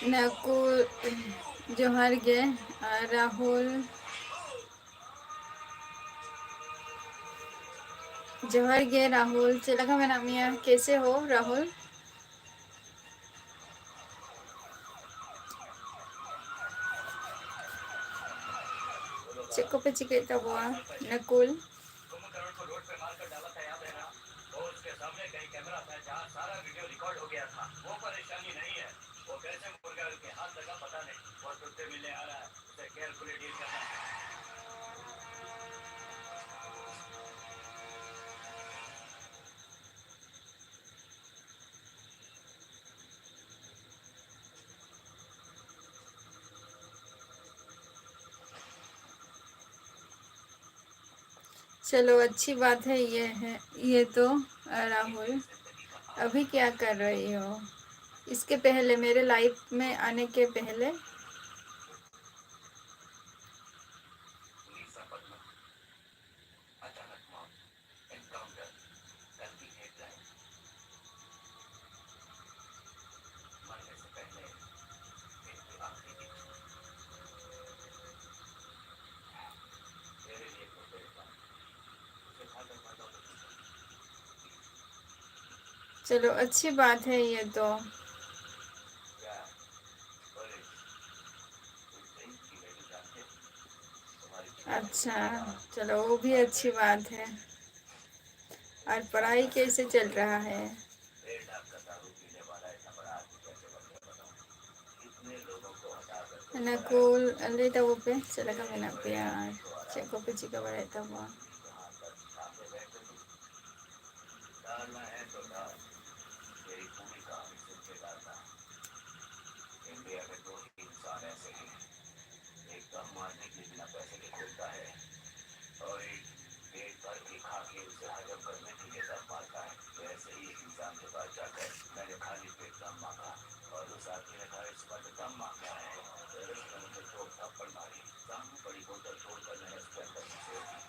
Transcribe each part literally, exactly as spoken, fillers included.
ᱱᱟᱠᱩᱞ, ᱡᱚᱦᱟᱨ ᱜᱮ᱾ ᱟᱨ ᱨᱟᱦᱩᱞ, ᱡᱚᱦᱟᱨ ᱜᱮ ᱨᱟᱦᱩᱞ, ᱪᱮᱫ ᱞᱮᱠᱟ ᱢᱮᱱᱟᱜ ᱢᱮᱭᱟ? ᱠᱮᱥᱮ ᱦᱳ ᱨᱟᱦᱩᱞ? ᱪᱮᱫ ᱠᱚᱯᱮ ᱪᱤᱠᱟᱹᱭᱮᱫ ᱛᱟᱵᱚᱣᱟ? ᱱᱟᱠᱩᱞ, कुंभकर्ण को रोड पे मारकर डाला था, याद है ना? वो उसके सामने कहीं कैमरा था, जहाँ सारा वीडियो रिकॉर्ड हो गया था। वो परेशानी नहीं है। वो कैसे मुर्गा के हाथ लगा, पता नहीं। वो तुझसे मिलने आ रहा है, उसे केयरफुली डील करना है। चलो, अच्छी बात है। ये है, ये तो, अ, राहुल, अभी क्या कर रही हो? इसके पहले, मेरे लाइव में आने के पहले। चलो, अच्छी बात है ये तो। अच्छा, चलो, वो भी अच्छी बात है। और पढ़ाई कैसे चल रहा है? ᱱᱟᱠᱩᱞ, ᱞᱟᱹᱭ ᱛᱟᱵᱚ ᱯᱮ, ᱪᱮᱫ ᱞᱮᱠᱟ ᱢᱮᱱᱟᱜ ᱯᱮᱭᱟ ᱟᱨ ᱪᱮᱫ ᱠᱚᱯᱮ ᱪᱤᱠᱟᱹ ᱵᱟᱲᱟᱭᱮᱫ ᱛᱟᱵᱚᱣᱟ? इंसान ऐसे हैं, एक दम मारने के लिए बिना पैसे के घूमता है और एक पेट भर के खा के उसे हजम करने के लिए दम मारता है। वैसे ही एक इंसान के पास जाकर मैंने खाली पेट दम मांगा और उस आदमी ने कहा, "इस वक्त दम मांगा है।" फिर उसने मुझे दो थप्पड़ मारे। दम पड़ी बोतल तोड़कर मैंने उसके अंदर घुसेड़ दी।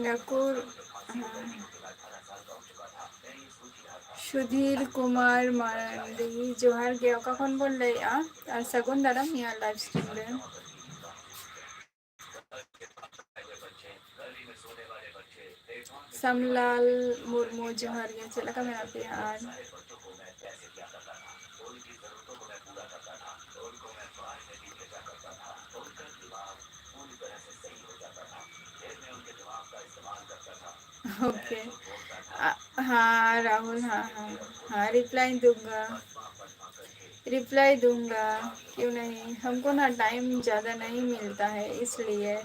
ᱜᱟᱹᱠᱩᱲ, ᱦᱮᱸ᱾ ᱥᱩᱫᱷᱤᱨ ᱠᱩᱢᱟᱨ ᱢᱟᱨᱟᱱᱰᱤ, ᱡᱚᱦᱟᱨ ᱜᱮ, ᱚᱠᱟ ᱠᱷᱚᱱ ᱵᱚᱱ ᱞᱟᱹᱭᱮᱜᱼᱟ? ᱟᱨ ᱥᱟᱹᱜᱩᱱ ᱫᱟᱨᱟᱢ ᱱᱤᱭᱟᱹ live stream ᱨᱮ᱾ ᱥᱟᱢᱞᱟᱞ ᱢᱩᱨᱢᱩ, ᱡᱚᱦᱟᱨ ᱜᱮ, ᱪᱮᱫ ᱞᱮᱠᱟ ᱢᱮᱱᱟᱜ ᱯᱮᱭᱟ? ᱟᱨ ओके। आ, हाँ, राहुल, हाँ, हाँ। हाँ, रिप्लाई दूंगा। रिप्लाई दूंगा। क्यों नहीं? हमको ना टाइम ज़्यादा नहीं मिलता है, इसलिए।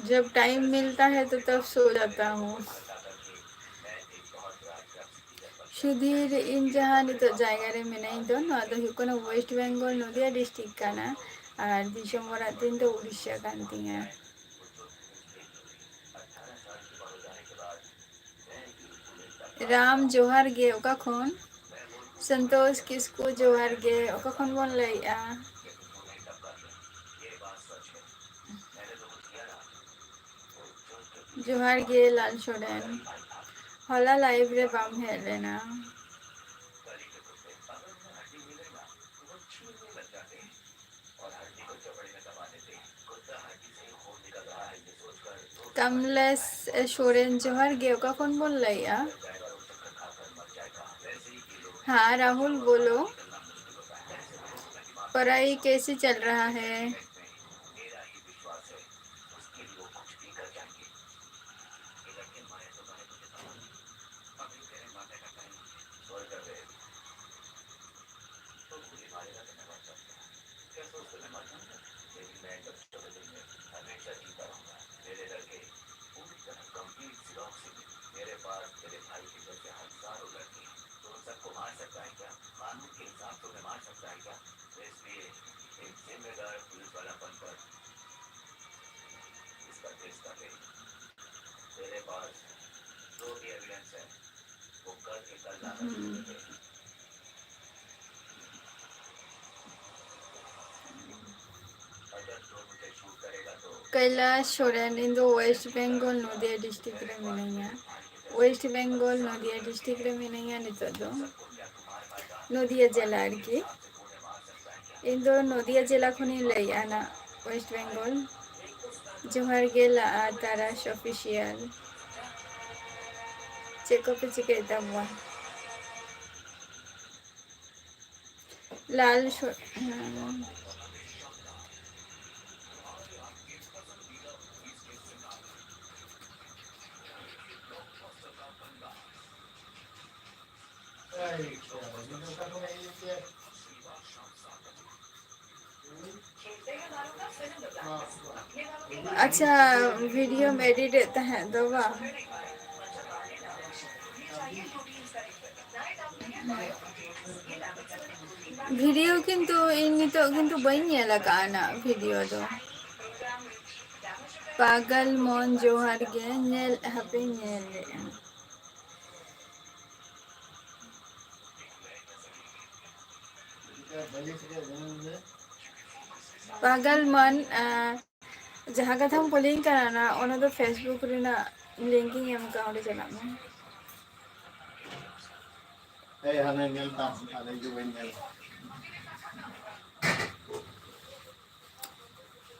जब टाइम मिलता है, तो तब सो जाता हूँ। ᱥᱩᱫᱷᱤᱨ, ᱤᱧ ᱡᱟᱦᱟᱸ ᱱᱤᱛᱚᱜ ᱡᱟᱭᱜᱟ ᱨᱮ ᱢᱮᱱᱟᱹᱧ ᱫᱚ, ᱱᱚᱣᱟ ᱫᱚ ᱦᱩᱭᱩᱜ ᱠᱟᱱᱟ ᱳᱭᱮᱥᱴ ᱵᱮᱝᱜᱚᱞ, ᱱᱚᱫᱤᱭᱟ ᱰᱤᱥᱴᱨᱤᱠᱴ ᱠᱟᱱᱟ᱾ ᱟᱨ ᱫᱤᱥᱚᱢ ᱚᱲᱟᱜ ᱛᱤᱧ ᱫᱚ ᱩᱲᱤᱥᱥᱟ ᱠᱟᱱ ᱛᱤᱧᱟ᱾ ᱨᱟᱢ, ᱡᱚᱦᱟᱨ ᱜᱮ, ᱚᱠᱟ ᱠᱷᱚᱱ? ᱥᱚᱱᱛᱳᱥ ᱠᱤᱥᱠᱩ, ᱡᱚᱦᱟᱨ ᱜᱮ, ᱚᱠᱟ ᱠᱷᱚᱱ ᱵᱚᱱ ᱞᱟᱹᱭᱮᱜᱼᱟ? ᱡᱚᱦᱟᱨ ᱜᱮ ᱞᱟᱞ ᱥᱚᱨᱮᱱ, ᱦᱚᱞᱟ ᱞᱟᱭᱤᱵᱷ ᱨᱮ ᱵᱟᱢ ᱦᱮᱡ ᱞᱮᱱᱟ᱾ ᱠᱟᱢᱞᱮᱥ ᱥᱚᱨᱮᱱ, ᱡᱚᱦᱟᱨ ᱜᱮ, ᱚᱠᱟ ᱠᱷᱚᱱ ᱵᱚᱱ ᱞᱟᱹᱭᱮᱜᱼᱟ? हाँ, राहुल, बोलो। पढ़ाई कैसे चल रहा है? ᱠᱟᱭᱞᱟᱥ ᱥᱚᱨᱮᱱ, ᱤᱧ ᱫᱚ ᱳᱭᱮᱥᱴ ᱵᱮᱝᱜᱚᱞ, ᱱᱚᱫᱤᱭᱟ ᱰᱤᱥᱴᱨᱤᱠᱴ ᱨᱮ ᱢᱤᱱᱟᱹᱧᱟ᱾ ᱳᱭᱮᱥᱴ ᱵᱮᱝᱜᱚᱞ, ᱱᱚᱫᱤᱭᱟ ᱰᱤᱥᱴᱨᱤᱠᱴ ᱨᱮ ᱢᱤᱱᱟᱹᱧᱟ ᱱᱤᱛᱚᱜ ᱫᱚ, ᱱᱚᱫᱤᱭᱟ ᱡᱮᱞᱟ ᱟᱨᱠᱤ᱾ ᱤᱧ ᱫᱚ ᱱᱚᱫᱤᱭᱟ ᱡᱮᱞᱟ ᱠᱷᱚᱱᱤᱧ ᱞᱟᱹᱭᱮᱫᱼᱟ ᱱᱟᱜ, ᱳᱭᱮᱥᱴ ᱵᱮᱝᱜᱚᱞ᱾ ᱡᱚᱦᱟᱨ ᱜᱮ ᱞᱟ ᱛᱟᱨᱟᱥ ᱚᱯᱷᱤᱥᱤᱭᱟᱞ᱾ ᱪᱮᱫ ᱠᱚᱯᱮ ᱪᱤᱠᱟᱹᱭᱮᱫ ᱛᱟᱵᱚᱣᱟ? ᱞᱟᱞ ᱥᱚ-, ᱦᱮᱸ᱾ ᱟᱪᱪᱷᱟ, ᱵᱷᱤᱰᱤᱭᱳᱢ ᱮᱰᱤᱴ ᱮᱫ ᱛᱟᱦᱮᱸᱫ ᱫᱚ ᱵᱟᱝ? ᱵᱷᱤᱰᱤᱭᱳ ᱠᱤᱱᱛᱩ ᱤᱧ ᱱᱤᱛᱚᱜ ᱠᱤᱱᱛᱩ ᱵᱟᱹᱧ ᱧᱮᱞ ᱟᱠᱟᱫᱼᱟ ᱱᱟᱜ ᱵᱷᱤᱰᱤᱭᱳ ᱫᱚ᱾ ᱯᱟᱜᱚᱞ ᱢᱚᱱ ᱡᱚᱦᱟᱨ ᱜᱮ, ᱧᱮᱞ, ᱦᱟᱯᱮᱧ ᱧᱮᱞᱮᱫᱼᱟ᱾ ᱯᱟᱜᱚᱞ ᱢᱚᱱ, ᱟᱸ, ᱡᱟᱦᱟᱸ ᱠᱟᱛᱷᱟᱢ ᱠᱩᱞᱤᱧ ᱠᱟᱱᱟ ᱱᱟ, ᱚᱱᱟ ᱫᱚ Facebook ᱨᱮᱱᱟᱜ link ᱤᱧ ᱮᱢ ᱠᱟᱜᱼᱟ, ᱚᱸᱰᱮ ᱪᱟᱞᱟᱜ ᱢᱮ᱾ ᱮᱭ, ᱦᱟᱱᱮ ᱧᱮᱞ ᱛᱟᱢ, ᱟᱞᱮ ᱡᱩ ᱵᱟᱹᱧ ᱧᱮᱞ᱾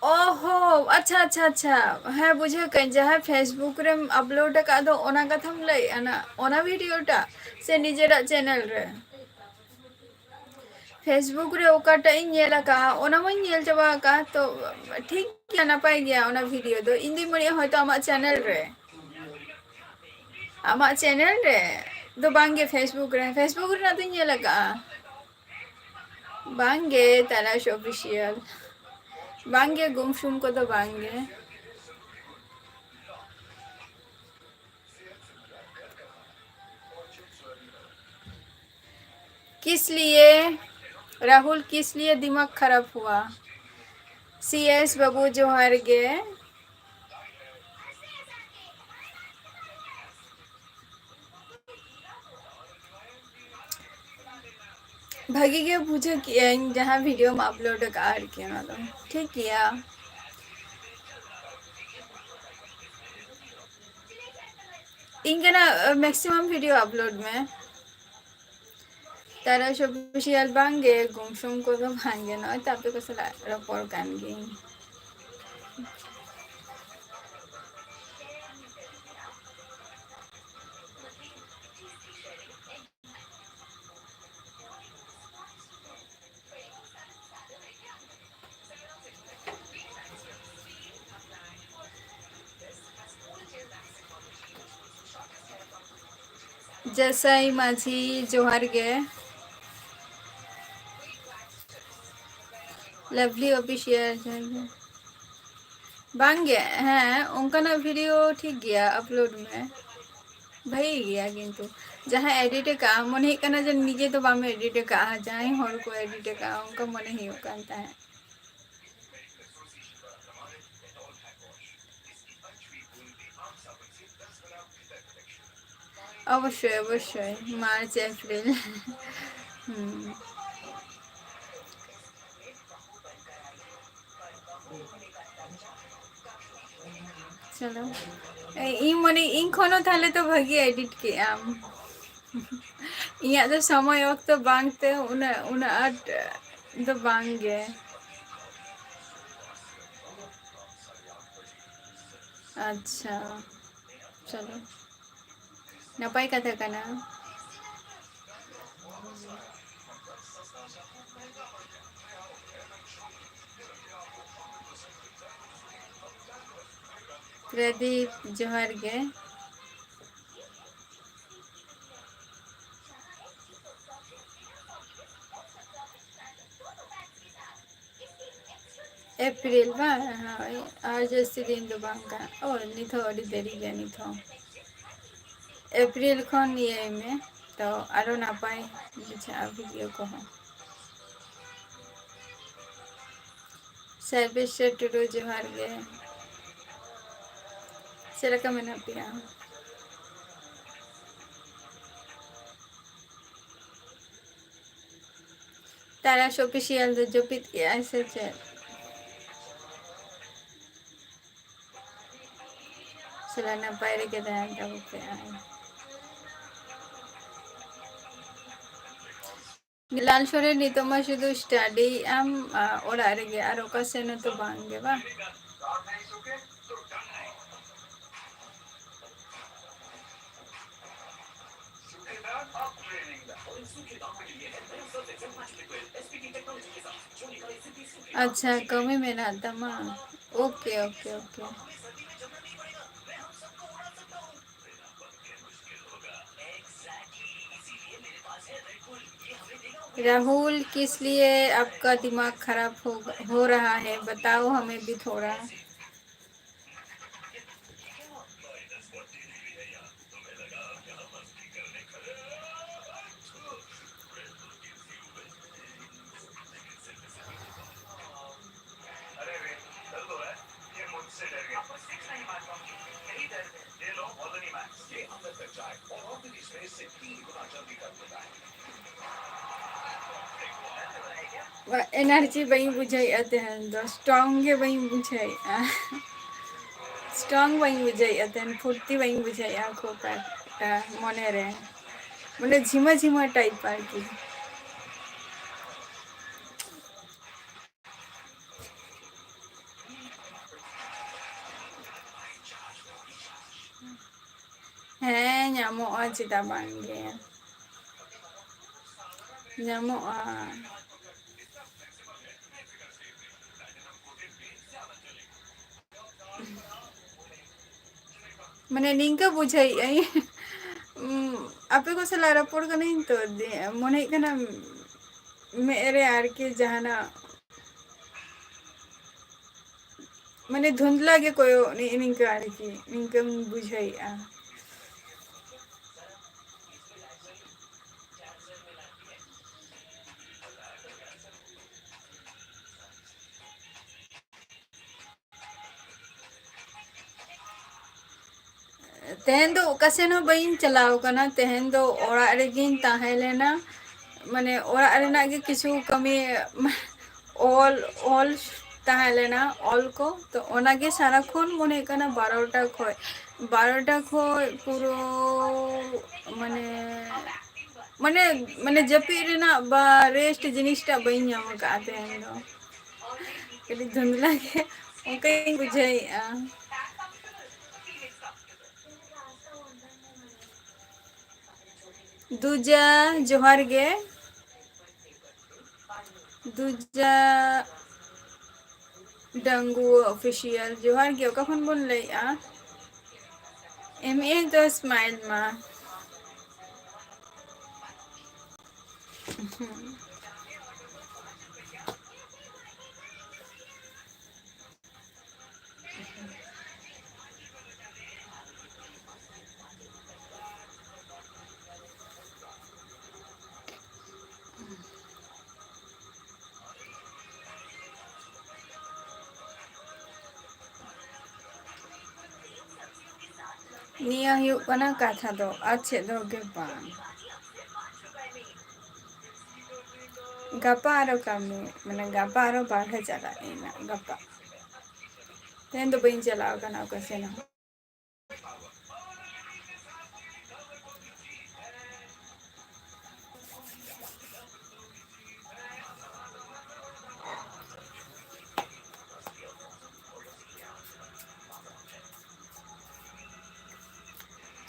ᱚ ᱦᱚ, ᱟᱪᱪᱷᱟ, ᱟᱪᱪᱷᱟ, ᱟᱪᱪᱷᱟ᱾ ᱦᱮᱸ, ᱵᱩᱡᱷᱟᱹᱣ ᱠᱟᱹᱧ, ᱡᱟᱦᱟᱸ Facebook ᱨᱮᱢ upload ᱟᱠᱟᱫ ᱫᱚ, ᱚᱱᱟ ᱠᱟᱛᱷᱟᱢ ᱞᱟᱹᱭᱮᱫᱼᱟ ᱱᱟ? ᱚᱱᱟ ᱵᱷᱤᱰᱤᱭᱳ ᱴᱟᱜ ᱥᱮ ᱱᱤᱡᱮᱨᱟᱜ ᱪᱮᱱᱮᱞ ᱨᱮ? Facebook ᱨᱮ ᱚᱠᱟᱴᱟᱜ ᱤᱧ ᱧᱮᱞ ᱟᱠᱟᱫᱼᱟ, ᱚᱱᱟ ᱢᱟᱧ ᱧᱮᱞ ᱪᱟᱵᱟ ᱟᱠᱟᱫᱼᱟ᱾ ᱛᱚ, ᱴᱷᱤᱠ ᱜᱮᱭᱟ, ᱱᱟᱯᱟᱭ ᱜᱮᱭᱟ ᱚᱱᱟ ᱵᱷᱤᱰᱤᱭᱳ ᱫᱚ᱾ ᱤᱧ ᱫᱩᱧ ᱢᱚᱱᱮᱭᱟ ᱦᱚᱭᱛᱳ ᱟᱢᱟᱜ ᱪᱮᱱᱮᱞ ᱨᱮ, ᱟᱢᱟᱜ ᱪᱮᱱᱮᱞ ᱨᱮ ᱫᱚ ᱵᱟᱝ ᱜᱮ, Facebook ᱨᱮ, Facebook ᱨᱮᱱᱟᱜ ᱫᱚᱧ ᱧᱮᱞ ᱟᱠᱟᱫᱼᱟ᱾ ᱵᱟᱝ ᱜᱮ, ᱛᱟᱨᱟᱥ ᱚᱯᱷᱤᱥᱤᱭᱟᱞ᱾ ᱵᱟᱝ ᱜᱮ, ᱜᱩᱢᱥᱩᱢ ᱠᱚᱫᱚ ᱵᱟᱝ ᱜᱮ᱾ किस लिए, राहुल, किस लिए दिमाग खराब हुआ? सीएस ᱵᱟᱹᱵᱩ, ᱡᱚᱦᱟᱨ ᱜᱮ᱾ ᱵᱷᱟᱹᱜᱤ ᱜᱮ ᱵᱩᱡᱷᱟᱹᱣ ᱠᱮᱜᱼᱟᱹᱧ, ᱡᱟᱦᱟᱸ ᱵᱷᱤᱰᱤᱭᱳᱢ upload ᱟᱠᱟᱫᱼᱟ ᱟᱨᱠᱤ, ᱚᱱᱟ ᱫᱚ ᱴᱷᱤᱠ ᱜᱮᱭᱟ᱾ ᱤᱧ ᱠᱟᱱᱟ, maximum video upload ᱢᱮ᱾ ᱛᱟᱨᱟ ᱚᱯᱷᱤᱥᱤᱭᱟᱞ ᱵᱟᱝᱜᱮ, ᱜᱩᱢᱥᱩᱢ ᱠᱚᱫᱚ ᱵᱟᱝᱜᱮ, ᱱᱚᱜᱼᱚᱭ ᱛᱚ ᱟᱯᱮ ᱠᱚ ᱥᱟᱞᱟᱜ ᱨᱚᱯᱚᱲ ᱠᱟᱱ ᱜᱤᱭᱟᱹᱧ᱾ ᱡᱮᱥᱟᱭ ᱢᱟᱹᱡᱷᱤ, ᱡᱚᱦᱟᱨ ᱜᱮ᱾ ᱞᱟᱵᱷᱞᱤ ᱚᱯᱷᱤᱥᱤᱭᱟᱞ, ᱡᱚᱦᱟᱨ ᱜᱮ᱾ ᱵᱟᱝᱜᱮ, ᱦᱮᱸ, ᱚᱱᱠᱟᱱᱟᱜ ᱵᱷᱤᱰᱤᱭᱳ ᱴᱷᱤᱠ ᱜᱮᱭᱟ, ᱟᱯᱞᱳᱰ ᱢᱮ, ᱵᱷᱟᱹᱜᱤ ᱜᱮᱭᱟ᱾ ᱠᱤᱱᱛᱩ ᱡᱟᱦᱟᱸ ᱮᱰᱤᱴ ᱟᱠᱟᱫᱼᱟ, ᱢᱚᱱᱮ ᱦᱩᱭᱩᱜ ᱠᱟᱱᱟ ᱡᱮ ᱱᱤᱡᱮ ᱫᱚ ᱵᱟᱢ ᱮᱰᱤᱴ ᱟᱠᱟᱫᱼᱟ, ᱡᱟᱦᱟᱸᱭ ᱦᱚᱲ ᱠᱚ ᱮᱰᱤᱴ ᱟᱠᱟᱫᱼᱟ, ᱚᱱᱠᱟ ᱢᱚᱱᱮ ᱦᱩᱭᱩᱜ ᱠᱟᱱ ᱛᱟᱦᱮᱸᱫ᱾ ᱚᱵᱚᱥᱥᱳᱭ, ᱚᱵᱚᱥᱥᱳᱭ, ᱢᱟᱨᱪ, ᱮᱯᱨᱤᱞ᱾ ᱦᱩᱸ᱾ ᱪᱚᱞᱚ᱾ ᱮ, ᱤᱧ ᱢᱚᱱᱮ, ᱤᱧ ᱠᱷᱚᱱ ᱦᱚᱸ ᱛᱟᱦᱞᱮ ᱛᱚ ᱵᱷᱟᱹᱜᱤ ᱮᱰᱤᱴ ᱠᱮᱜ ᱟᱢ᱾ ᱤᱧᱟᱹᱜ ᱫᱚ ᱥᱚᱢᱚᱭ ᱚᱠᱛᱚ ᱵᱟᱝᱛᱮ ᱩᱱᱟᱹᱜ, ᱩᱱᱟᱹᱜ ᱟᱸᱴ ᱫᱚ ᱵᱟᱝ ᱜᱮ᱾ ᱟᱪᱪᱷᱟ, ᱪᱚᱞᱚ, ᱱᱟᱯᱟᱭ ᱠᱟᱛᱷᱟ ᱠᱟᱱᱟ᱾ ᱯᱨᱚᱫᱤᱯ, ᱡᱚᱦᱟᱨ ᱜᱮ᱾ ᱮᱯᱨᱤᱞ ᱵᱟᱝ? ᱦᱳᱭ, ᱟᱨ ᱡᱟᱹᱥᱛᱤ ᱫᱤᱱ ᱫᱚ ᱵᱟᱝ ᱠᱟᱱᱟ᱾ ᱳ, ᱱᱤᱛ ᱦᱚᱸ ᱟᱹᱰᱤ ᱫᱮᱨᱤ ᱜᱮᱭᱟ ᱱᱤᱛ ᱦᱚᱸ᱾ ᱮᱯᱨᱤᱞ ᱠᱷᱚᱱ ᱤᱭᱟᱹᱭ ᱢᱮ, ᱛᱚ ᱟᱨᱚ ᱱᱟᱯᱟᱭ ᱵᱩᱡᱷᱟᱹᱜᱼᱟ ᱵᱷᱤᱰᱤᱭᱳ ᱠᱚᱦᱚᱸ᱾ ᱥᱟᱨᱵᱮᱥᱥᱚᱨ ᱴᱩᱰᱩ, ᱡᱚᱦᱟᱨ ᱜᱮ᱾ ᱪᱮᱫ ᱞᱮᱠᱟ ᱢᱮᱱᱟᱜ ᱯᱮᱭᱟ? ᱛᱟᱨᱟᱥ ᱚᱯᱷᱤᱥᱤᱭᱟᱞ ᱫᱚ ᱡᱟᱹᱯᱤᱫ ᱠᱮᱜᱼᱟᱭ ᱥᱮ ᱪᱮᱫ? ᱥᱮ ᱱᱟᱯᱟᱭ ᱨᱮᱜᱮ ᱛᱟᱦᱮᱱ ᱛᱟᱵᱚ ᱯᱮ᱾ ᱞᱟᱞ ᱥᱚᱨᱮᱱ, ᱱᱤᱛᱚᱜ ᱢᱟ ᱥᱩᱫᱷᱩ study ᱮᱫ ᱟᱢ, ᱟ, ᱚᱲᱟᱜ ᱨᱮᱜᱮ, ᱟᱨ ᱚᱠᱟ ᱥᱮᱱ ᱦᱚᱸᱛᱚ ᱵᱟᱝ ᱜᱮ ᱵᱟᱝ? ᱟᱪᱪᱷᱟ, ᱠᱟᱹᱢᱤ ᱢᱮᱱᱟᱜ ᱛᱟᱢᱟ? OK, OK, OK᱾ राहुल, किस लिए आपका दिमाग खराब हो, हो रहा है? बताओ हमें भी थोड़ा। ᱵᱟ, energy ᱵᱟᱹᱧ ᱵᱩᱡᱷᱟᱹᱣᱮᱫᱼᱟ ᱛᱮᱦᱮᱧ ᱫᱚ, strong ᱜᱮ ᱵᱟᱹᱧ ᱵᱩᱡᱷᱟᱹᱣᱮᱫᱼᱟ᱾ Strong ᱵᱟᱹᱧ ᱵᱩᱡᱷᱟᱹᱣᱮᱫᱼᱟ ᱛᱮᱦᱮᱧ, ᱯᱷᱩᱨᱛᱤ ᱵᱟᱹᱧ ᱵᱩᱡᱷᱟᱹᱣᱮᱫᱼᱟ ᱠᱷᱩᱵ ᱮᱠᱴᱟ ᱢᱚᱱᱮᱨᱮ, ᱢᱟᱱᱮ ᱡᱷᱤᱢᱟᱹ ᱡᱷᱤᱢᱟᱹ type ᱟᱨᱠᱤ᱾ ᱦᱮᱸ, ᱧᱟᱢᱚᱜᱼᱟ, ᱪᱮᱫᱟᱜ ᱵᱟᱝ ᱜᱮ ᱧᱟᱢᱚᱜᱼᱟ᱾ ᱢᱟᱱᱮ ᱱᱤᱝᱠᱟᱹ ᱵᱩᱡᱷᱟᱹᱣᱮᱫ ᱟᱹᱧ, ᱩᱢ, ᱟᱯᱮ ᱠᱚ ᱥᱟᱞᱟᱜ ᱨᱚᱯᱚᱲ ᱠᱟᱹᱱᱟᱹᱧ ᱛᱚ, ᱫᱤ-, ᱢᱚᱱᱮ ᱦᱩᱭᱩᱜ ᱠᱟᱱᱟ ᱢᱮᱫ ᱨᱮ ᱟᱨᱠᱤ ᱡᱟᱦᱟᱱᱟᱜ ᱢᱟᱱᱮ ᱫᱷᱩᱱᱫᱞᱟ ᱜᱮ ᱠᱚᱭᱚᱜ, ᱱᱤ-, ᱱᱤᱝᱠᱟᱹ ᱟᱨᱠᱤ, ᱱᱤᱝᱠᱟᱹᱧ ᱵᱩᱡᱷᱟᱹᱣᱮᱫᱼᱟ᱾ ᱛᱮᱦᱮᱧ ᱫᱚ ᱚᱠᱟ ᱥᱮᱱ ᱦᱚᱸ ᱵᱟᱹᱧ ᱪᱟᱞᱟᱣ ᱠᱟᱱᱟ, ᱛᱮᱦᱮᱧ ᱫᱚ ᱚᱲᱟᱜ ᱨᱮᱜᱮᱧ ᱛᱟᱦᱮᱸ ᱞᱮᱱᱟ᱾ ᱢᱟᱱᱮ ᱚᱲᱟᱜ ᱨᱮᱱᱟᱜ ᱜᱮ ᱠᱤᱪᱷᱩ ᱠᱟᱹᱢᱤ, ᱚᱞ, ᱚᱞ ᱛᱟᱦᱮᱸ ᱞᱮᱱᱟ ᱚᱞ ᱠᱚ᱾ ᱛᱚ ᱚᱱᱟᱜᱮ ᱥᱟᱨᱟᱠᱷᱚᱱ ᱢᱚᱱᱮ ᱦᱩᱭᱩᱜ ᱠᱟᱱᱟ ᱵᱟᱨᱚᱴᱟ ᱠᱷᱚᱡ, ᱵᱟᱨᱚᱴᱟ ᱠᱷᱚᱡ ᱯᱩᱨᱟᱹ ᱢᱟᱱᱮ, ᱢᱟᱱᱮ, ᱢᱟᱱᱮ ᱡᱟᱹᱯᱤᱫ ᱨᱮᱱᱟᱜ ᱵᱟ rest ᱡᱤᱱᱤᱥᱴᱟᱜ ᱵᱟᱹᱧ ᱧᱟᱢ ᱟᱠᱟᱫᱼᱟ ᱛᱮᱦᱮᱧ ᱫᱚ᱾ ᱠᱟᱹᱴᱤᱡ ᱫᱷᱩᱸᱫᱽᱞᱟ ᱜᱮ ᱚᱱᱠᱟᱧ ᱵᱩᱡᱷᱟᱹᱣᱮᱫᱼᱟ᱾ ᱫᱩᱡᱟ, ᱡᱚᱦᱟᱨ ᱜᱮ᱾ ᱫᱩᱡᱟ ᱰᱟᱝᱜᱩᱣᱟᱹ Official, ᱡᱚᱦᱟᱨ ᱜᱮ᱾ ᱚᱠᱟ ᱠᱷᱚᱱ ᱵᱚᱱ ᱞᱟᱹᱭᱮᱫᱼᱟ? ᱮᱢ ᱮ ᱫᱚ smile ᱢᱟ᱾ ᱱᱤᱭᱟᱹ ᱦᱩᱭᱩᱜ ᱠᱟᱱᱟ ᱠᱟᱛᱷᱟ ᱫᱚ, ᱟᱨ ᱪᱮᱫ ᱫᱚ ᱜᱮ ᱵᱟᱝ᱾ ᱜᱟᱯᱟ ᱟᱨᱚ ᱠᱟᱹᱢᱤ, ᱢᱟᱱᱮ ᱜᱟᱯᱟ ᱟᱨᱚ ᱵᱟᱨᱦᱮ ᱪᱟᱞᱟᱜ ᱤᱧ ᱱᱟᱜ ᱜᱟᱯᱟ᱾ ᱛᱮᱦᱮᱧ ᱫᱚ ᱵᱟᱹᱧ ᱪᱟᱞᱟᱣ ᱠᱟᱱᱟ ᱚᱠᱟ ᱥᱮᱱ ᱦᱚᱸ᱾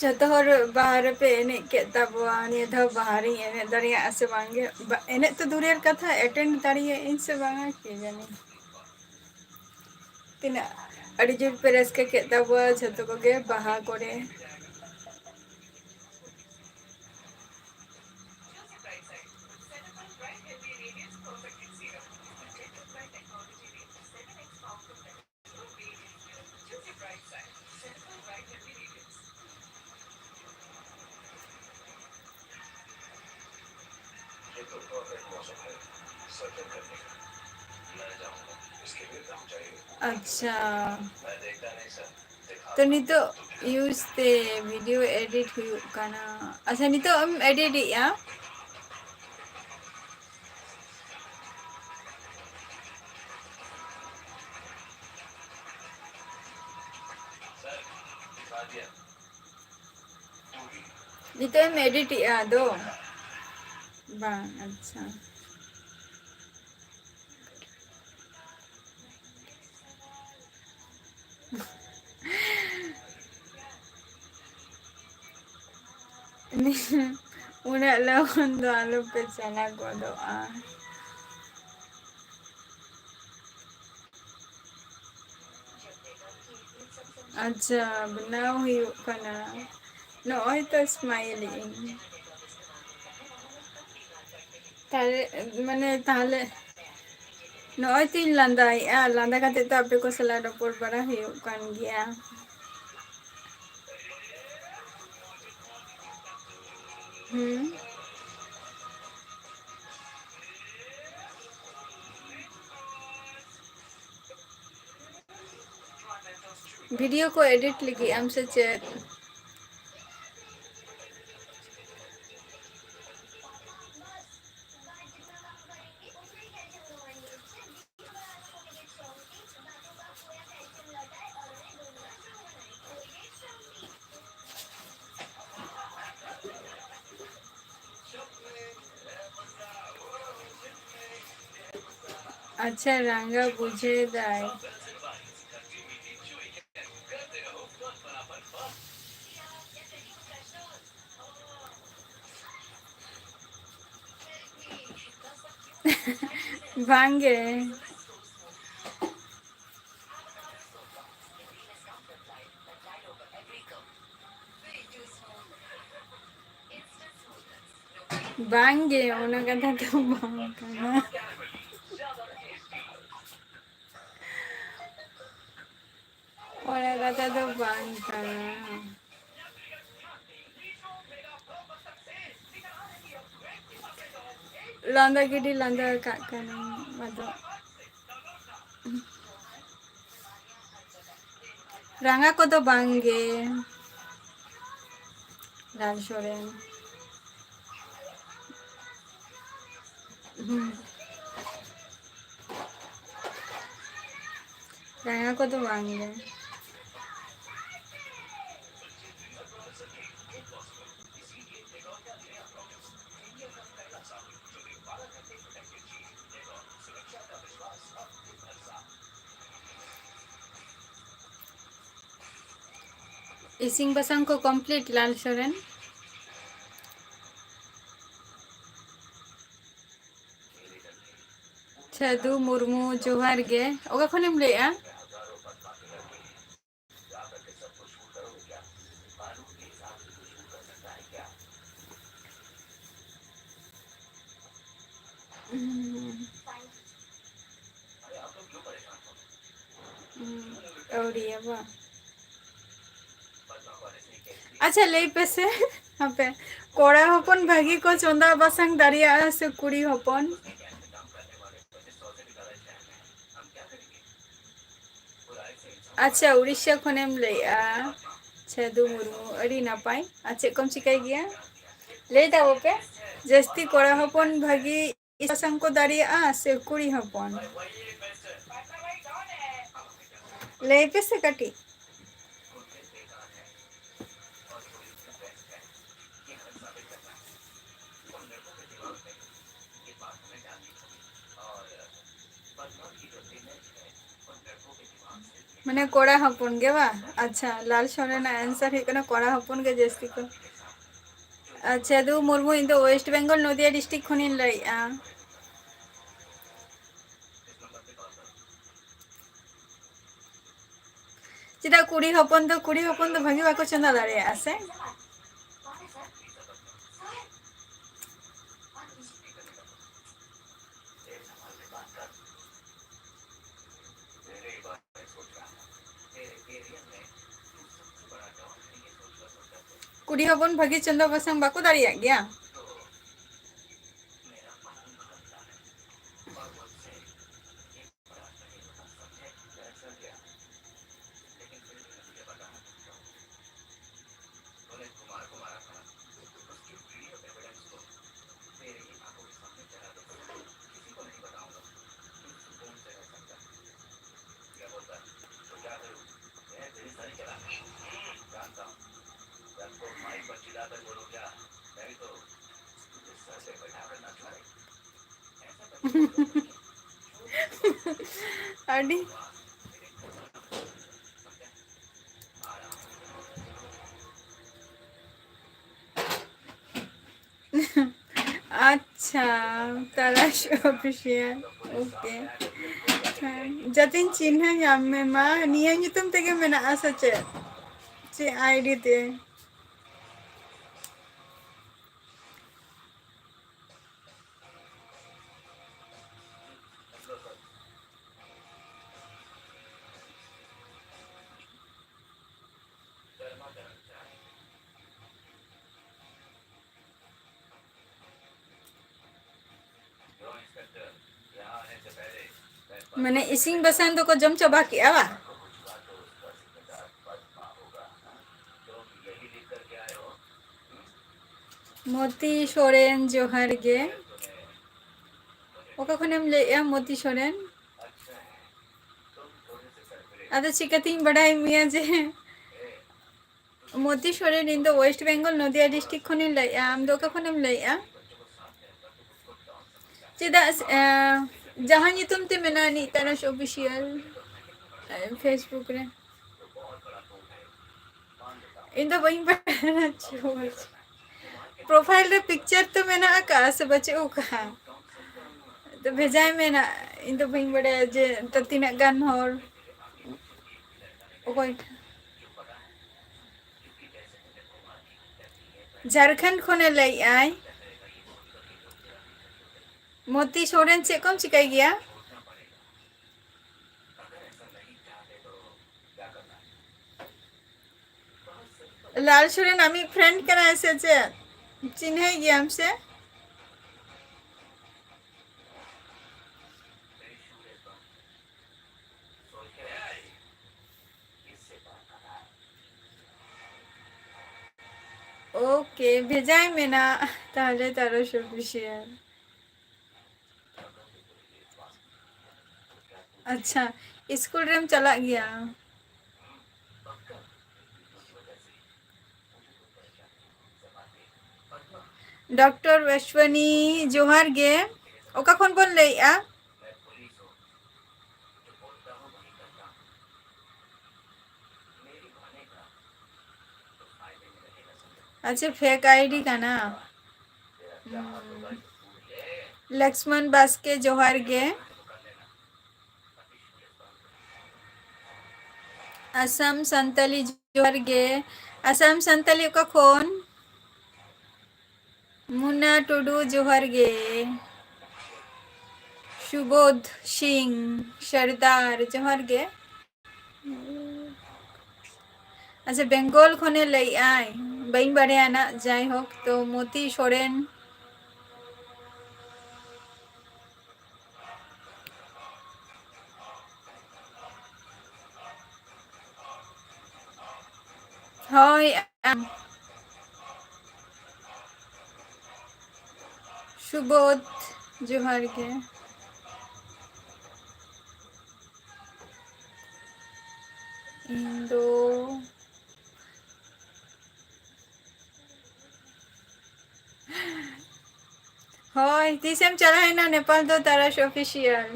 ᱡᱚᱛᱚ ᱦᱚᱲ ᱵᱟᱦᱟ ᱨᱮᱯᱮ ᱮᱱᱮᱡ ᱠᱮᱫ ᱛᱟᱵᱚᱣᱟ, ᱱᱤᱭᱟᱹ ᱫᱷᱟᱣ ᱵᱟᱦᱟ ᱨᱤᱧ ᱮᱱᱮᱡ ᱫᱟᱲᱮᱭᱟᱜᱼᱟ ᱥᱮ ᱵᱟᱝ ᱜᱮ? ᱵᱟ-, ᱮᱱᱮᱡ ᱛᱚ ᱫᱩᱨᱮᱨ ᱠᱟᱛᱷᱟ, attend ᱫᱟᱲᱮᱭᱟᱜ ᱟᱹᱧ ᱥᱮ ᱵᱟᱝᱟ ᱠᱮ ᱡᱟᱱᱮ᱾ ᱛᱤᱱᱟᱹᱜ ᱟᱹᱰᱤ ᱡᱳᱨ ᱯᱮ ᱨᱟᱹᱥᱠᱟᱹ ᱠᱮᱫ ᱛᱟᱵᱚᱣᱟ ᱡᱷᱚᱛᱚ ᱠᱚᱜᱮ ᱵᱟᱦᱟ ᱠᱚᱨᱮ᱾ ᱟᱪᱪᱷᱟ, ᱛᱚ ᱱᱤᱛᱚᱜ use ᱛᱮ video edit ᱦᱩᱭᱩᱜ ᱠᱟᱱᱟ᱾ ᱟᱪᱪᱷᱟ, ᱱᱤᱛᱚᱜ ᱮᱢ edit ᱮᱜᱼᱟ? ᱱᱤᱛᱚᱜ ᱮᱢ ᱮᱰᱤᱴᱮᱜᱼᱟ ᱟᱫᱚ? ᱵᱟᱝ, ᱟᱪᱪᱷᱟ᱾ ᱩᱱᱟᱹᱜ ᱞᱚᱜᱚᱱ ᱫᱚ ᱟᱞᱚᱯᱮ ᱪᱟᱞᱟᱣ ᱜᱚᱫᱚᱜᱼᱟ᱾ ᱟᱪᱪᱷᱟ, ᱵᱮᱱᱟᱣ ᱦᱩᱭᱩᱜ ᱠᱟᱱᱟ᱾ ᱱᱚᱜᱼᱚᱭ ᱛᱚ smile ᱮᱫ ᱟᱹᱧ᱾ ᱛᱟᱦᱞᱮ, ᱢᱟᱱᱮ, ᱛᱟᱦᱞᱮ ᱱᱚᱜᱼᱚᱭ ᱛᱚᱧ ᱞᱟᱸᱫᱟᱭᱮᱜᱼᱟ, ᱞᱟᱸᱫᱟ ᱠᱟᱛᱮ ᱛᱚ ᱟᱯᱮ ᱠᱚ ᱥᱟᱞᱟᱜ ᱨᱚᱯᱚᱲ ᱵᱟᱲᱟ ᱦᱩᱭᱩᱜ ᱠᱟᱱ ᱜᱮᱭᱟ᱾ ᱦᱩᱸ᱾ ᱵᱷᱤᱰᱤᱭᱳ ᱠᱚ ᱮᱰᱤᱴ ᱞᱟᱹᱜᱤᱫ ᱟᱢ ᱥᱮ ᱪᱮᱫ? ᱟᱪᱪᱷᱟ, ᱨᱟᱸᱜᱟ ᱵᱩᱡᱷᱟᱹᱣ ᱫᱟᱭ᱾ ᱵᱟᱝ ᱜᱮ᱾ ᱵᱟᱝ ᱜᱮ, ᱚᱱᱟ ᱠᱟᱛᱷᱟ ᱫᱚ ᱵᱟᱝ ᱠᱟᱱᱟ᱾ ᱚᱱᱟ ᱠᱟᱛᱷᱟ ᱫᱚ ᱵᱟᱝ ᱠᱟᱱᱟ᱾ ᱞᱟᱸᱫᱟ ᱜᱤᱰᱤ ᱞᱟᱸᱫᱟ ᱟᱠᱟᱫ ᱠᱟᱱᱟᱹᱧ, ᱟᱫᱚ ᱨᱟᱸᱜᱟ ᱠᱚᱫᱚ ᱵᱟᱝ ᱜᱮ᱾ ᱨᱟᱡᱽ ᱥᱚᱨᱮᱱ᱾ ᱦᱩᱸ᱾ ᱨᱟᱸᱜᱟ ᱠᱚᱫᱚ ᱵᱟᱝ ᱜᱮ᱾ ᱤᱥᱤᱱ ᱵᱟᱥᱟᱝ ᱠᱚ complete, ᱞᱟᱞ ᱥᱚᱨᱮᱱ? ᱥᱟᱹᱫᱷᱩ ᱢᱩᱨᱢᱩ, ᱡᱚᱦᱟᱨ ᱜᱮ᱾ ᱚᱠᱟ ᱠᱷᱚᱱᱮᱢ ᱞᱟᱹᱭᱮᱜᱼᱟ? ᱦᱩᱸ᱾ ᱦᱩᱸ, ᱟᱹᱣᱨᱤᱭᱟ ᱵᱟᱝ? ᱟᱪᱪᱷᱟ, ᱞᱟᱹᱭ ᱯᱮᱥᱮ, ᱦᱟᱯᱮ, ᱠᱚᱲᱟ ᱦᱚᱯᱚᱱ ᱵᱷᱟᱹᱜᱤ ᱠᱚ ᱪᱚᱸᱫᱟ ᱵᱟᱥᱟᱝ ᱫᱟᱲᱮᱭᱟᱜᱼᱟ ᱥᱮ ᱠᱩᱲᱤ ᱦᱚᱯᱚᱱ? ᱟᱪᱪᱷᱟ, ᱩᱲᱤᱥᱥᱟ ᱠᱷᱚᱱᱮᱢ ᱞᱟᱹᱭᱮᱜᱼᱟ᱾ ᱥᱟᱹᱫᱷᱩ ᱢᱩᱨᱢᱩ, ᱟᱹᱰᱤ ᱱᱟᱯᱟᱭ᱾ ᱟᱨ ᱪᱮᱫ ᱠᱚᱢ ᱪᱤᱠᱟᱹᱭ ᱜᱮᱭᱟ? ᱞᱟᱹᱭ ᱛᱟᱵᱚ ᱯᱮ, ᱡᱟᱹᱥᱛᱤ ᱠᱚᱲᱟ ᱦᱚᱯᱚᱱ ᱵᱷᱟᱹᱜᱤ ᱤᱥᱤᱱ ᱵᱟᱥᱟᱝ ᱠᱚ ᱫᱟᱲᱮᱭᱟᱜᱼᱟ ᱥᱮ ᱠᱩᱲᱤ ᱦᱚᱯᱚᱱ? ᱞᱟᱹᱭ ᱯᱮ ᱥᱮ ᱠᱟᱹᱴᱤᱡ᱾ ᱢᱟᱱᱮ ᱠᱚᱲᱟ ᱦᱚᱯᱚᱱ ᱜᱮ ᱵᱟ? ᱟᱪᱪᱷᱟ, ᱞᱟᱞ ᱥᱚᱨᱮᱱᱟᱜ answer ᱦᱩᱭᱩᱜ ᱠᱟᱱᱟ ᱠᱚᱲᱟ ᱦᱚᱯᱚᱱ ᱜᱮ ᱡᱟᱹᱥᱛᱤ ᱠᱚ᱾ ᱟᱪᱪᱷᱟ, ᱫᱩ ᱢᱩᱨᱢᱩ, ᱤᱧ ᱫᱚ West Bengal, ᱱᱚᱫᱤᱭᱟ district ᱠᱷᱚᱱᱤᱧ ᱞᱟᱹᱭᱮᱜᱼᱟ᱾ ᱪᱮᱫᱟᱜ ᱠᱩᱲᱤ ᱦᱚᱯᱚᱱ ᱫᱚ, ᱠᱩᱲᱤ ᱦᱚᱯᱚᱱ ᱫᱚ ᱵᱷᱟᱹᱜᱤ ᱵᱟᱠᱚ ᱪᱚᱸᱫᱟ ᱫᱟᱲᱮᱭᱟᱜᱼᱟ ᱥᱮ? ᱠᱩᱲᱤ ᱦᱚᱯᱚᱱ ᱵᱷᱟᱹᱜᱤ ᱪᱚᱸᱫᱟ ᱵᱟᱥᱟᱝ ᱵᱟᱠᱚ ᱫᱟᱲᱮᱭᱟᱜ ᱜᱮᱭᱟ? ᱟᱹᱰᱤ ᱟᱪᱪᱷᱟ, ᱛᱟᱨᱟᱥ ᱚᱯᱷᱤᱥᱤᱭᱟᱞ, ᱳᱠᱮ᱾ ᱦᱮᱸ, ᱡᱟᱛᱮᱧ ᱪᱤᱱᱦᱟᱹ ᱧᱟᱢ ᱢᱮ ᱢᱟ, ᱱᱤᱭᱟᱹ ᱧᱩᱛᱩᱢ ᱛᱮᱜᱮ ᱢᱮᱱᱟᱜᱼᱟ ᱥᱮ ᱪᱮᱫ? ᱪᱮᱫ ᱟᱭᱰᱤ ᱛᱮ? ᱢᱟᱱᱮ ᱤᱥᱤᱱ ᱵᱟᱥᱟᱝ ᱫᱚᱠᱚ ᱡᱚᱢ ᱪᱟᱵᱟ ᱠᱮᱜᱼᱟ ᱵᱟ? ᱢᱚᱛᱤ ᱥᱚᱨᱮᱱ, ᱡᱚᱦᱟᱨ ᱜᱮ᱾ ᱚᱠᱟ ᱠᱷᱚᱱᱮᱢ ᱞᱟᱹᱭᱮᱜᱼᱟ, ᱢᱚᱛᱤ ᱥᱚᱨᱮᱱ? ᱟᱫᱚ ᱪᱤᱠᱟᱹᱛᱤᱧ ᱵᱟᱰᱟᱭ ᱢᱮᱭᱟ ᱡᱮ ᱢᱚᱛᱤ ᱥᱚᱨᱮᱱ? ᱤᱧ ᱫᱚ ᱳᱭᱮᱥᱴ ᱵᱮᱝᱜᱚᱞ, ᱱᱚᱫᱤᱭᱟ ᱰᱤᱥᱴᱨᱤᱠᱴ ᱠᱷᱚᱱᱤᱧ ᱞᱟᱹᱭᱮᱜᱼᱟ᱾ ᱟᱢ ᱫᱚ ᱚᱠᱟ ᱠᱷᱚᱱᱮᱢ ᱞᱟᱹᱭᱮᱜᱼᱟ? ᱪᱮᱫᱟᱜ ᱥᱮ, ᱮᱸ, ᱡᱟᱦᱟᱸ ᱧᱩᱛᱩᱢ ᱛᱮ ᱢᱮᱱᱟᱜᱼᱟ ᱱᱤᱛ ᱛᱟᱨᱟᱥ ᱚᱯᱷᱤᱥᱤᱭᱟᱞ, ᱮᱸ, Facebook ᱨᱮ᱾ ᱤᱧ ᱫᱚ ᱵᱟᱹᱧ ᱵᱟᱲᱟᱭᱟ ᱪᱮᱫ ᱦᱚᱸ᱾ ᱯᱨᱚᱯᱷᱟᱭᱤᱞ ᱨᱮ ᱯᱤᱠᱪᱟᱨ ᱛᱚ ᱢᱮᱱᱟᱜ ᱟᱠᱟᱫᱼᱟ ᱥᱮ ᱵᱟᱹᱪᱩᱜ ᱟᱠᱟᱫᱼᱟ? ᱛᱚ ᱵᱷᱮᱡᱟᱭ ᱢᱮ ᱱᱟ᱾ ᱤᱧ ᱫᱚ ᱵᱟᱹᱧ ᱵᱟᱲᱟᱭᱟ ᱡᱮ ᱛᱚ ᱛᱤᱱᱟᱹᱜ ᱜᱟᱱ ᱦᱚᱲ, ᱚᱠᱚᱭ ᱴᱷᱮᱱ? ᱡᱷᱟᱲᱠᱷᱚᱸᱰ ᱠᱷᱚᱱᱮ ᱞᱟᱹᱭᱮᱜᱼᱟᱭ᱾ ᱢᱚᱛᱤ ᱥᱚᱨᱮᱱ, ᱪᱮᱫ ᱠᱚᱢ ᱪᱤᱠᱟᱹᱭ ᱜᱮᱭᱟ? ᱞᱟᱞ ᱥᱚᱨᱮᱱ ᱟᱢᱤᱡ ᱯᱷᱨᱮᱱᱰ ᱠᱟᱱᱟᱭ ᱥᱮ ᱪᱮᱫ? ᱪᱤᱱᱦᱟᱹᱭ ᱜᱮᱭᱟᱢ ᱥᱮ? ᱳᱠᱮ, ᱵᱷᱮᱡᱟᱭ ᱢᱮ ᱱᱟ ᱛᱟᱦᱞᱮ ᱛᱟᱨᱟᱥ ᱚᱯᱷᱤᱥᱤᱭᱟᱞ᱾ ᱟᱪᱪᱷᱟ, ᱤᱥᱠᱩᱞ ᱨᱮᱢ ᱪᱟᱞᱟᱜ ᱜᱮᱭᱟ? ᱰᱚᱠᱴᱚᱨ ᱵᱮᱥᱣᱟᱱᱤ, ᱡᱚᱦᱟᱨ ᱜᱮ᱾ ᱚᱠᱟ ᱠᱷᱚᱱ ᱵᱚᱱ ᱞᱟᱹᱭᱮᱜᱼᱟ? ᱟᱪᱪᱷᱟ, ᱯᱷᱮᱠ ᱟᱭᱰᱤ ᱠᱟᱱᱟ᱾ ᱦᱩᱸ᱾ ᱞᱚᱠᱥᱢᱚᱱ ᱵᱟᱥᱠᱮ, ᱡᱚᱦᱟᱨ ᱜᱮ᱾ ᱟᱥᱟᱢ ᱥᱟᱱᱛᱟᱞᱤ, ᱡᱚᱦᱟᱨ ᱜᱮ᱾ ᱟᱥᱟᱢ ᱥᱟᱱᱛᱟᱞᱤ ᱚᱠᱟ ᱠᱷᱚᱱ? ᱢᱩᱱᱟ ᱴᱩᱰᱩ, ᱡᱚᱦᱟᱨ ᱜᱮ᱾ ᱥᱩᱵᱳᱫᱷ ᱥᱤᱝ ᱥᱚᱨᱫᱟᱨ, ᱡᱚᱦᱟᱨ ᱜᱮ᱾ ᱟᱪᱪᱷᱟ, ᱵᱮᱝᱜᱚᱞ ᱠᱷᱚᱱᱮ ᱞᱟᱹᱭᱮᱜᱼᱟᱭ, ᱵᱟᱹᱧ ᱵᱟᱲᱟᱭᱟ ᱱᱟᱜ, ᱡᱟᱭᱦᱳᱠ, ᱛᱚ ᱢᱚᱛᱤ ᱥᱚᱨᱮᱱ᱾ ᱦᱳᱭ, ᱟᱢ᱾ ᱥᱩᱵᱳᱫᱷ, ᱡᱚᱦᱟᱨ ᱜᱮ᱾ ᱤᱧ ᱫᱚ ᱦᱳᱭ, ᱛᱤᱥᱮᱢ ᱪᱟᱞᱟᱣᱮᱱᱟ ᱱᱮᱯᱟᱞ ᱫᱚ, ᱛᱟᱨᱟᱥ ᱚᱯᱷᱤᱥᱤᱭᱟᱞ?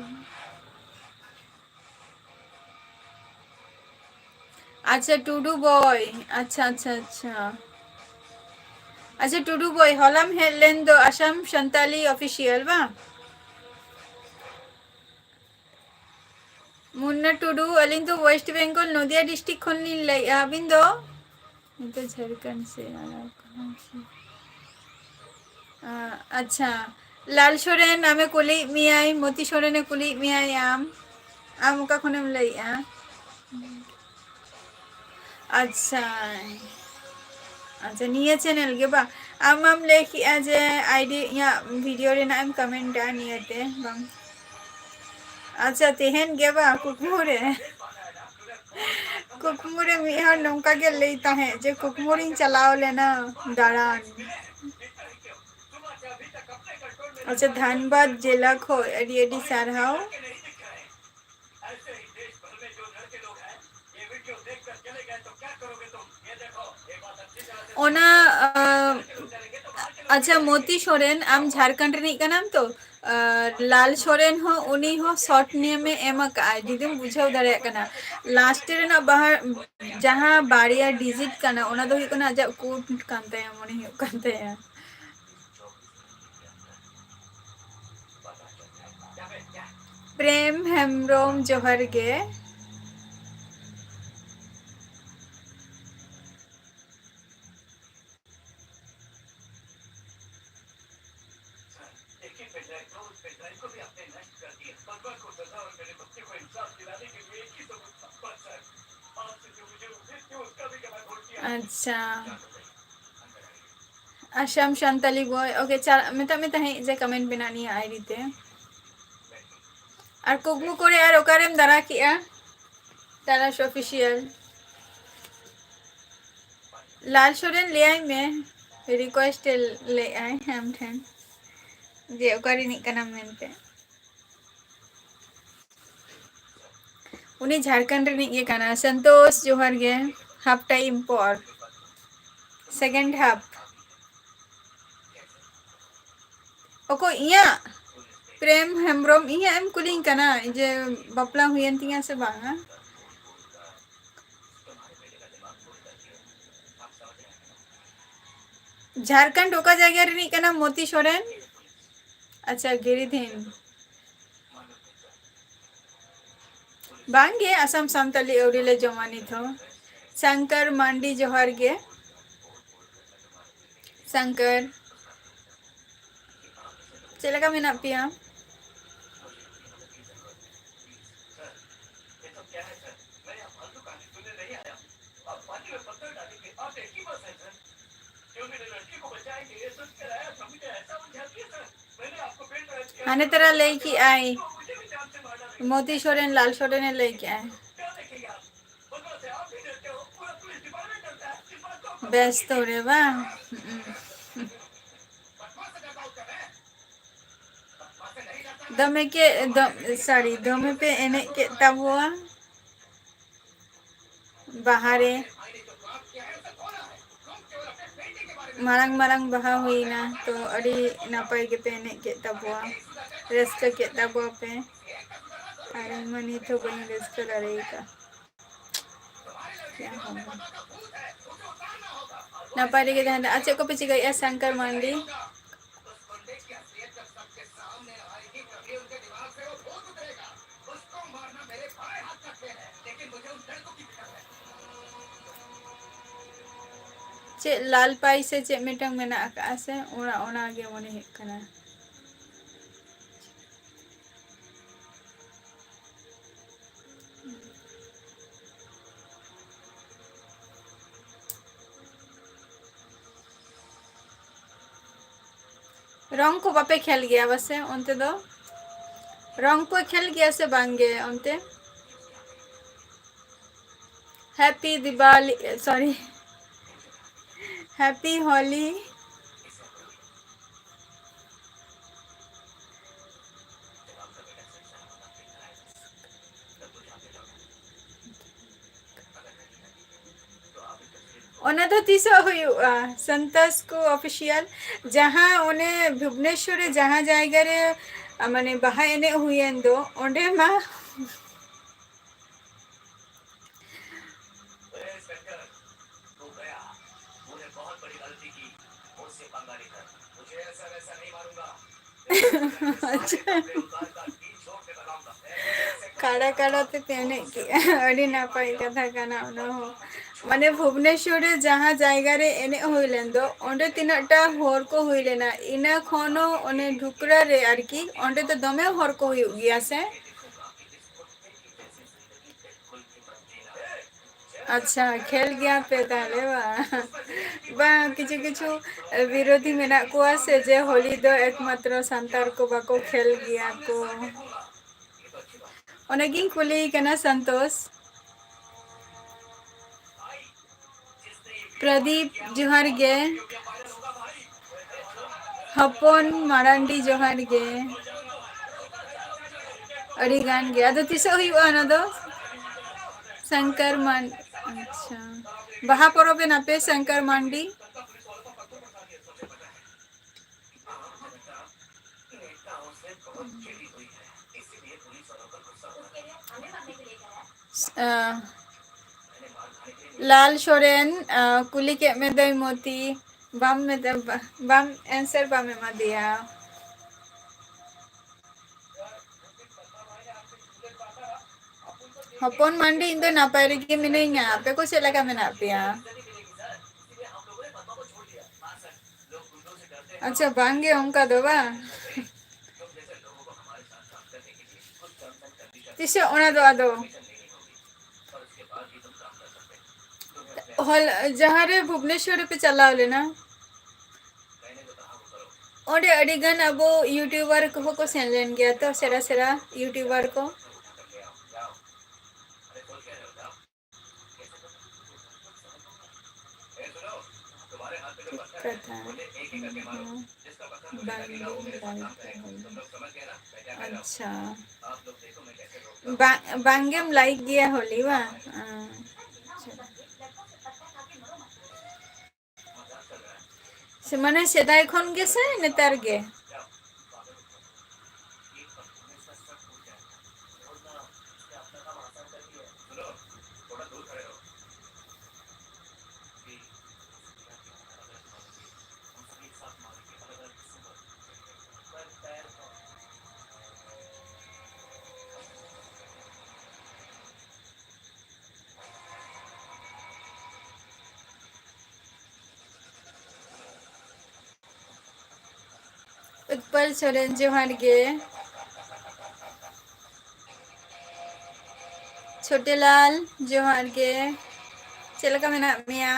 ᱟᱪᱪᱷᱟ, ᱴᱩᱰᱩ ᱵᱚᱭ᱾ ᱟᱪᱪᱷᱟ, ᱟᱪᱪᱷᱟ, ᱟᱪᱪᱷᱟ᱾ ᱟᱪᱪᱷᱟ, ᱴᱩᱰᱩ ᱵᱚᱭ, ᱦᱚᱞᱟᱢ ᱦᱮᱡ ᱞᱮᱱ ᱫᱚ ᱟᱥᱟᱢ ᱥᱟᱱᱛᱟᱞᱤ ᱚᱯᱷᱤᱥᱤᱭᱟᱞ, ᱵᱟᱝ? ᱢᱩᱱᱱᱟ ᱴᱩᱰᱩ, ᱟᱹᱞᱤᱧ ᱫᱚ ᱳᱭᱮᱥᱴ ᱵᱮᱝᱜᱚᱞ, ᱱᱚᱫᱤᱭᱟ ᱰᱤᱥᱴᱨᱤᱠᱴ ᱠᱷᱚᱱ ᱞᱤᱧ ᱞᱟᱹᱭᱮᱫᱼᱟ᱾ ᱟᱹᱵᱤᱱ ᱫᱚ? ᱤᱧ ᱫᱚ ᱡᱷᱟᱲᱠᱷᱚᱸᱰ ᱥᱮᱫ ᱟᱞᱟᱣ ᱠᱟᱱᱟ᱾ ᱟᱸ, ᱟᱪᱪᱷᱟ, ᱞᱟᱞ ᱥᱚᱨᱮᱱ ᱟᱢᱮ ᱠᱩᱞᱤᱭᱮᱫ ᱢᱮᱭᱟᱭ, ᱢᱚᱛᱤ ᱥᱚᱨᱮᱱᱮ ᱠᱩᱞᱤᱭᱮᱫ ᱢᱮᱭᱟᱭ, ᱟᱢ, ᱟᱢ ᱚᱠᱟ ᱠᱷᱚᱱᱮᱢ ᱞᱟᱹᱭᱮᱫᱼᱟ? ᱟᱪᱪᱷᱟ, ᱟᱪᱪᱷᱟ, ᱱᱤᱭᱟᱹ ᱪᱮᱱᱮᱞ ᱜᱮ ᱵᱟᱝ? ᱟᱢ ᱢᱟᱢ ᱞᱟᱹᱭ ᱠᱮᱜᱼᱟ ᱡᱮ ᱟᱭᱰᱤ, ᱤᱧᱟᱹᱜ ᱵᱷᱤᱰᱤᱭᱳ ᱨᱮᱱᱟᱜ ᱮᱢ ᱠᱚᱢᱮᱱᱴᱟ ᱱᱤᱭᱟᱹᱛᱮ, ᱵᱟᱝ? ᱟᱪᱪᱷᱟ, ᱛᱮᱦᱮᱧ ᱜᱮ ᱵᱟᱝ, ᱠᱩᱠᱢᱩ ᱨᱮ᱾ ᱠᱩᱠᱢᱩ ᱨᱮ ᱢᱤᱫ ᱦᱚᱲ ᱱᱚᱝᱠᱟ ᱜᱮ ᱞᱟᱹᱭ ᱛᱟᱦᱮᱸᱫ ᱡᱮ ᱠᱩᱠᱢᱩ ᱨᱤᱧ ᱪᱟᱞᱟᱣ ᱞᱮᱱᱟ ᱫᱟᱬᱟᱱ᱾ ᱟᱪᱪᱷᱟ, ᱫᱷᱟᱱᱵᱟᱫᱽ ᱡᱮᱞᱟ ᱠᱷᱚᱡ ᱟᱹᱰᱤ ᱟᱹᱰᱤ ᱥᱟᱨᱦᱟᱣ᱾ ᱚᱱᱟ, ᱟᱸ, ᱟᱪᱪᱷᱟ, ᱢᱚᱛᱤ ᱥᱚᱨᱮᱱ, ᱟᱢ ᱡᱷᱟᱲᱠᱷᱚᱸᱰ ᱨᱤᱱᱤᱡ ᱠᱟᱱᱟᱢ ᱛᱚ? ᱟᱨ ᱞᱟᱞ ᱥᱚᱨᱮᱱ ᱦᱚᱸ, ᱩᱱᱤ ᱦᱚᱸ ᱥᱚᱨᱴ ᱱᱮᱢ ᱮ ᱮᱢ ᱟᱠᱟᱫᱼᱟ, ᱡᱩᱫᱤᱢ ᱵᱩᱡᱷᱟᱹᱣ ᱫᱟᱲᱮᱭᱟᱜ ᱠᱟᱱᱟ᱾ ᱞᱟᱥᱴ ᱨᱮᱱᱟᱜ ᱵᱟᱦᱟ, ᱡᱟᱦᱟᱸ ᱵᱟᱨᱭᱟ ᱰᱤᱡᱤᱴ ᱠᱟᱱᱟ, ᱚᱱᱟ ᱫᱚ ᱦᱩᱭᱩᱜ ᱠᱟᱱᱟ ᱟᱡᱟᱜ ᱠᱳᱰ ᱠᱟᱱ ᱛᱟᱭᱟ, ᱢᱚᱱᱮ ᱦᱩᱭᱩᱜ ᱠᱟᱱ ᱛᱟᱭᱟ᱾ ᱯᱨᱮᱢ ᱦᱮᱢᱵᱨᱚᱢ, ᱡᱚᱦᱟᱨ ᱜᱮ᱾ ᱟᱪᱪᱷᱟ, ᱟᱥᱟᱢ ᱥᱟᱱᱛᱟᱞᱤ ᱵᱚᱭ, OK, ᱪᱟᱞᱟᱜ ᱢᱮᱛᱟᱜ ᱢᱮ ᱛᱟᱦᱮᱸᱫ ᱡᱮ comment ᱢᱮᱱᱟᱜ ᱱᱤᱭᱟᱹ ID ᱛᱮ᱾ ᱟᱨ ᱠᱩᱠᱢᱩ ᱠᱚᱨᱮ ᱟᱨ ᱚᱠᱟᱨᱮᱢ ᱫᱟᱨᱟ ᱠᱮᱜᱼᱟ? ᱛᱟᱨᱟᱥ Official᱾ ᱞᱟᱞ ᱥᱚᱨᱮᱱ ᱞᱟᱹᱭᱟᱭ ᱢᱮ, request ᱮ ᱞᱟᱹᱭᱮᱜᱼᱟᱭ ᱟᱢ ᱴᱷᱮᱱ ᱡᱮ ᱚᱠᱟ ᱨᱤᱱᱤᱡ ᱠᱟᱱᱟᱢ ᱢᱮᱱᱛᱮ᱾ ᱩᱱᱤ ᱡᱷᱟᱲᱠᱷᱚᱸᱰ ᱨᱤᱱᱤᱡ ᱜᱮ ᱠᱟᱱᱟ᱾ ᱥᱚᱱᱛᱳᱥ, ᱡᱚᱦᱟᱨ ᱜᱮ᱾ Half time ᱯᱚᱨ, second half᱾ ᱚᱠᱚᱭ ᱤᱧᱟᱹᱜ? ᱯᱨᱮᱢ ᱦᱮᱢᱵᱨᱚᱢ, ᱤᱧᱟᱹᱜ ᱮᱢ ᱠᱩᱞᱤᱧ ᱠᱟᱱᱟ ᱡᱮ ᱵᱟᱯᱞᱟ ᱦᱩᱭᱮᱱ ᱛᱤᱧᱟ ᱥᱮ ᱵᱟᱝᱟ? ᱡᱷᱟᱲᱠᱷᱚᱸᱰ ᱚᱠᱟ ᱡᱟᱭᱜᱟ ᱨᱤᱱᱤᱡ ᱠᱟᱱᱟᱢ, ᱢᱚᱛᱤ ᱥᱚᱨᱮᱱ? ᱟᱪᱪᱷᱟ, ᱜᱤᱨᱤᱫᱷᱤᱱ᱾ ᱵᱟᱝᱜᱮ, ᱟᱥᱟᱢ ᱥᱟᱱᱛᱟᱞᱤ ᱟᱹᱣᱨᱤ ᱞᱮ ᱡᱚᱢᱟ ᱱᱤᱛ ᱦᱚᱸ᱾ ᱥᱟᱝᱠᱟᱨ ᱢᱟᱱᱰᱤ, ᱡᱚᱦᱟᱨ ᱜᱮ᱾ ᱥᱟᱝᱠᱟᱨ, ᱪᱮᱫ ᱞᱮᱠᱟ ᱢᱮᱱᱟᱜ ᱯᱮᱭᱟ? ᱦᱟᱱᱮ ᱛᱟᱨᱟ ᱞᱟᱹᱭ ᱠᱮᱜᱼᱟᱭ, ᱢᱚᱛᱤ ᱥᱚᱨᱮᱱ, ᱞᱟᱞ ᱥᱚᱨᱮᱱᱮ ᱞᱟᱹᱭ ᱠᱮᱜᱼᱟᱭ᱾ ᱵᱮᱥᱛᱚ ᱨᱮ ᱵᱟᱝ? ᱦᱩᱸ᱾ ᱫᱚᱢᱮ ᱠᱮ, ᱫᱚ-, sorry, ᱫᱚᱢᱮ ᱯᱮ ᱮᱱᱮᱡ ᱠᱮᱫ ᱛᱟᱵᱚᱣᱟ᱾ ᱵᱟᱦᱟ ᱨᱮ ᱢᱟᱨᱟᱝ ᱢᱟᱨᱟᱝ ᱵᱟᱦᱟ ᱦᱩᱭᱱᱟ, ᱛᱚ ᱟᱹᱰᱤ ᱱᱟᱯᱟᱭ ᱜᱮᱯᱮ ᱮᱱᱮᱡ ᱠᱮᱫ ᱛᱟᱵᱚᱣᱟ, ᱨᱟᱹᱥᱠᱟᱹ ᱠᱮᱫ ᱛᱟᱵᱚᱣᱟ ᱯᱮ᱾ ᱟᱨ ᱤᱧ ᱢᱟ ᱱᱤᱛ ᱦᱚᱸ ᱵᱟᱹᱧ ᱨᱟᱹᱥᱠᱟᱹ ᱫᱟᱲᱮ ᱟᱠᱟᱫ᱾ ᱱᱟᱯᱟᱭ ᱨᱮᱜᱮ ᱛᱟᱦᱮᱱ ᱫᱚ᱾ ᱟᱨ ᱪᱮᱫ ᱠᱚᱯᱮ ᱪᱤᱠᱟᱹᱭᱮᱫᱼᱟ, ᱥᱚᱝᱠᱚᱨ ᱢᱟᱱᱰᱤ? ᱪᱮᱫ ᱞᱟᱞ ᱯᱟᱭ ᱥᱮ ᱪᱮᱫ ᱢᱤᱫᱴᱟᱝ ᱢᱮᱱᱟᱜ ᱟᱠᱟᱫᱼᱟ ᱥᱮ, ᱚᱱᱟ, ᱚᱱᱟ ᱜᱮ ᱢᱚᱱᱮ ᱦᱩᱭᱩᱜ ᱠᱟᱱᱟ᱾ ᱨᱚᱝ ᱠᱚ ᱵᱟᱯᱮ ᱠᱷᱮᱞ ᱜᱮᱭᱟ ᱵᱟᱥᱮ ᱚᱱᱛᱮ ᱫᱚ? ᱨᱚᱝ ᱠᱚ ᱠᱷᱮᱞ ᱜᱮᱭᱟ ᱥᱮ ᱵᱟᱝ ᱜᱮ ᱚᱱᱛᱮ? Happy Diwali, sorry, Happy Holi. ᱚᱱᱟ ᱫᱚ ᱛᱤᱥᱚᱜ ᱦᱩᱭᱩᱜᱼᱟ? ᱥᱚᱱᱛᱳᱥ ᱠᱚ ᱚᱯᱷᱤᱥᱤᱭᱟᱞ, ᱡᱟᱦᱟᱸ ᱚᱱᱮ ᱵᱷᱩᱵᱽᱱᱮᱥᱚᱨ ᱨᱮ ᱡᱟᱦᱟᱸ ᱡᱟᱭᱜᱟ ᱨᱮ, ᱟ, ᱢᱟᱱᱮ ᱵᱟᱦᱟ ᱮᱱᱮᱡ ᱦᱩᱭᱮᱱ ᱫᱚ, ᱚᱸᱰᱮ ᱢᱟ ᱟᱪᱪᱷᱟ᱾ ᱠᱟᱲᱟ ᱠᱟᱲᱟ ᱛᱮ ᱮᱱᱮᱡ ᱠᱮᱜᱼᱟ᱾ ᱟᱹᱰᱤ ᱱᱟᱯᱟᱭ ᱠᱟᱛᱷᱟ ᱠᱟᱱᱟ ᱚᱱᱟ ᱦᱚᱸ᱾ ᱢᱟᱱᱮ ᱵᱷᱩᱵᱽᱱᱮᱥᱚᱨ ᱨᱮ ᱡᱟᱦᱟᱸ ᱡᱟᱭᱜᱟ ᱨᱮ ᱮᱱᱮᱡ ᱦᱩᱭ ᱞᱮᱱ ᱫᱚ, ᱚᱸᱰᱮ ᱛᱤᱱᱟᱹᱜ ᱴᱟ ᱦᱚᱲ ᱠᱚ ᱦᱩᱭ ᱞᱮᱱᱟ, ᱤᱱᱟᱹ ᱠᱷᱚᱱ ᱦᱚᱸ ᱚᱱᱮ ᱰᱷᱩᱠᱨᱟ ᱨᱮ ᱟᱨᱠᱤ, ᱚᱸᱰᱮ ᱫᱚ ᱫᱚᱢᱮ ᱦᱚᱲ ᱠᱚ ᱦᱩᱭᱩᱜ ᱜᱮᱭᱟ ᱥᱮ? ᱟᱪᱪᱷᱟ, ᱠᱷᱮᱞ ᱜᱮᱭᱟ ᱯᱮ ᱛᱟᱦᱞᱮ ᱵᱟᱝ? ᱵᱟᱝ, ᱠᱤᱪᱷᱩ ᱠᱤᱪᱷᱩ ᱵᱤᱨᱳᱫᱷᱤ ᱢᱮᱱᱟᱜ ᱠᱚᱣᱟ ᱥᱮ, ᱡᱮ ᱦᱳᱞᱤ ᱫᱚ ᱮᱠᱢᱟᱛᱨᱚ ᱥᱟᱱᱛᱟᱲ ᱠᱚ ᱵᱟᱠᱚ ᱠᱷᱮᱞ ᱜᱮᱭᱟ ᱠᱚ᱾ ᱚᱱᱟᱜᱤᱧ ᱠᱩᱞᱤᱭᱮ ᱠᱟᱱᱟ ᱥᱚᱱᱛᱳᱥ᱾ ᱯᱨᱚᱫᱤᱯ, ᱡᱚᱦᱟᱨ ᱜᱮ᱾ ᱦᱚᱯᱚᱱ ᱢᱟᱨᱟᱱᱰᱤ, ᱡᱚᱦᱟᱨ ᱜᱮ᱾ ᱟᱹᱰᱤ ᱜᱟᱱ ᱜᱮ᱾ ᱟᱫᱚ ᱛᱤᱥᱚᱜ ᱦᱩᱭᱩᱜᱼᱟ ᱚᱱᱟ ᱫᱚ? ᱥᱚᱝᱠᱚᱨ ᱢᱟᱱ-, ᱟᱪᱪᱷᱟ᱾ ᱵᱟᱦᱟ ᱯᱚᱨᱚᱵᱽ ᱮᱱᱟ ᱯᱮ, ᱥᱚᱝᱠᱚᱨ ᱢᱟᱱᱰᱤ? ᱟᱸ, ᱞᱟᱞ ᱥᱚᱨᱮᱱ, ᱟᱸ, ᱠᱩᱞᱤ ᱠᱮᱫ ᱢᱮ ᱫᱟᱹᱭ ᱢᱚᱛᱤ, ᱵᱟᱢ ᱢᱮᱛᱟ-, ᱵᱟ-, ᱵᱟᱢ answer ᱵᱟᱢ ᱮᱢᱟ ᱫᱮᱭᱟ᱾ ᱦᱚᱯᱚᱱ ᱢᱟᱱᱰᱤ, ᱤᱧ ᱫᱚ ᱱᱟᱯᱟᱭ ᱨᱮᱜᱮ ᱢᱤᱱᱟᱹᱧᱟ, ᱟᱯᱮ ᱠᱚ ᱪᱮᱫ ᱞᱮᱠᱟ ᱢᱮᱱᱟᱜ ᱯᱮᱭᱟ? ᱟᱪᱪᱷᱟ, ᱵᱟᱝᱜᱮ ᱚᱱᱠᱟ ᱫᱚ ᱵᱟᱝ᱾ ᱛᱤᱥᱚᱜ ᱚᱱᱟ ᱫᱚ ᱟᱫᱚ? ᱦᱚᱞ-, ᱡᱟᱦᱟᱸ ᱨᱮ ᱵᱷᱩᱵᱽᱱᱮᱥᱚᱨ ᱨᱮᱯᱮ ᱪᱟᱞᱟᱣ ᱞᱮᱱᱟ, ᱚᱸᱰᱮ ᱟᱹᱰᱤ ᱜᱟᱱ ᱟᱵᱚ YouTuber ᱠᱚᱦᱚᱸ ᱠᱚ ᱥᱮᱱ ᱞᱮᱱ ᱜᱮᱭᱟ ᱛᱚ, ᱥᱮᱬᱟ ᱥᱮᱬᱟ YouTuber ᱠᱚ᱾ ᱴᱷᱤᱠ ᱠᱟᱛᱷᱟ᱾ ᱵᱟᱝ ᱜᱮᱢ like ᱜᱮᱭᱟ ᱦᱳᱞᱤ᱾ ᱟᱪᱪᱷᱟ᱾ ᱵᱟ-, ᱵᱟᱝ ᱜᱮᱢ like ᱜᱮᱭᱟ ᱦᱳᱞᱤ ᱵᱟᱝ? ᱟᱪᱪᱷᱟ᱾ ᱥᱮ ᱢᱟᱱᱮ ᱥᱮᱫᱟᱭ ᱠᱷᱚᱱ ᱜᱮ ᱥᱮ ᱱᱮᱛᱟᱨ ᱜᱮ? ᱩᱛᱯᱚᱞ ᱥᱚᱨᱮᱱ, ᱡᱚᱦᱟᱨ ᱜᱮ᱾ ᱪᱷᱳᱴᱮᱞᱟᱞ, ᱡᱚᱦᱟᱨ ᱜᱮ᱾ ᱪᱮᱫ ᱞᱮᱠᱟ ᱢᱮᱱᱟᱜ ᱢᱮᱭᱟ?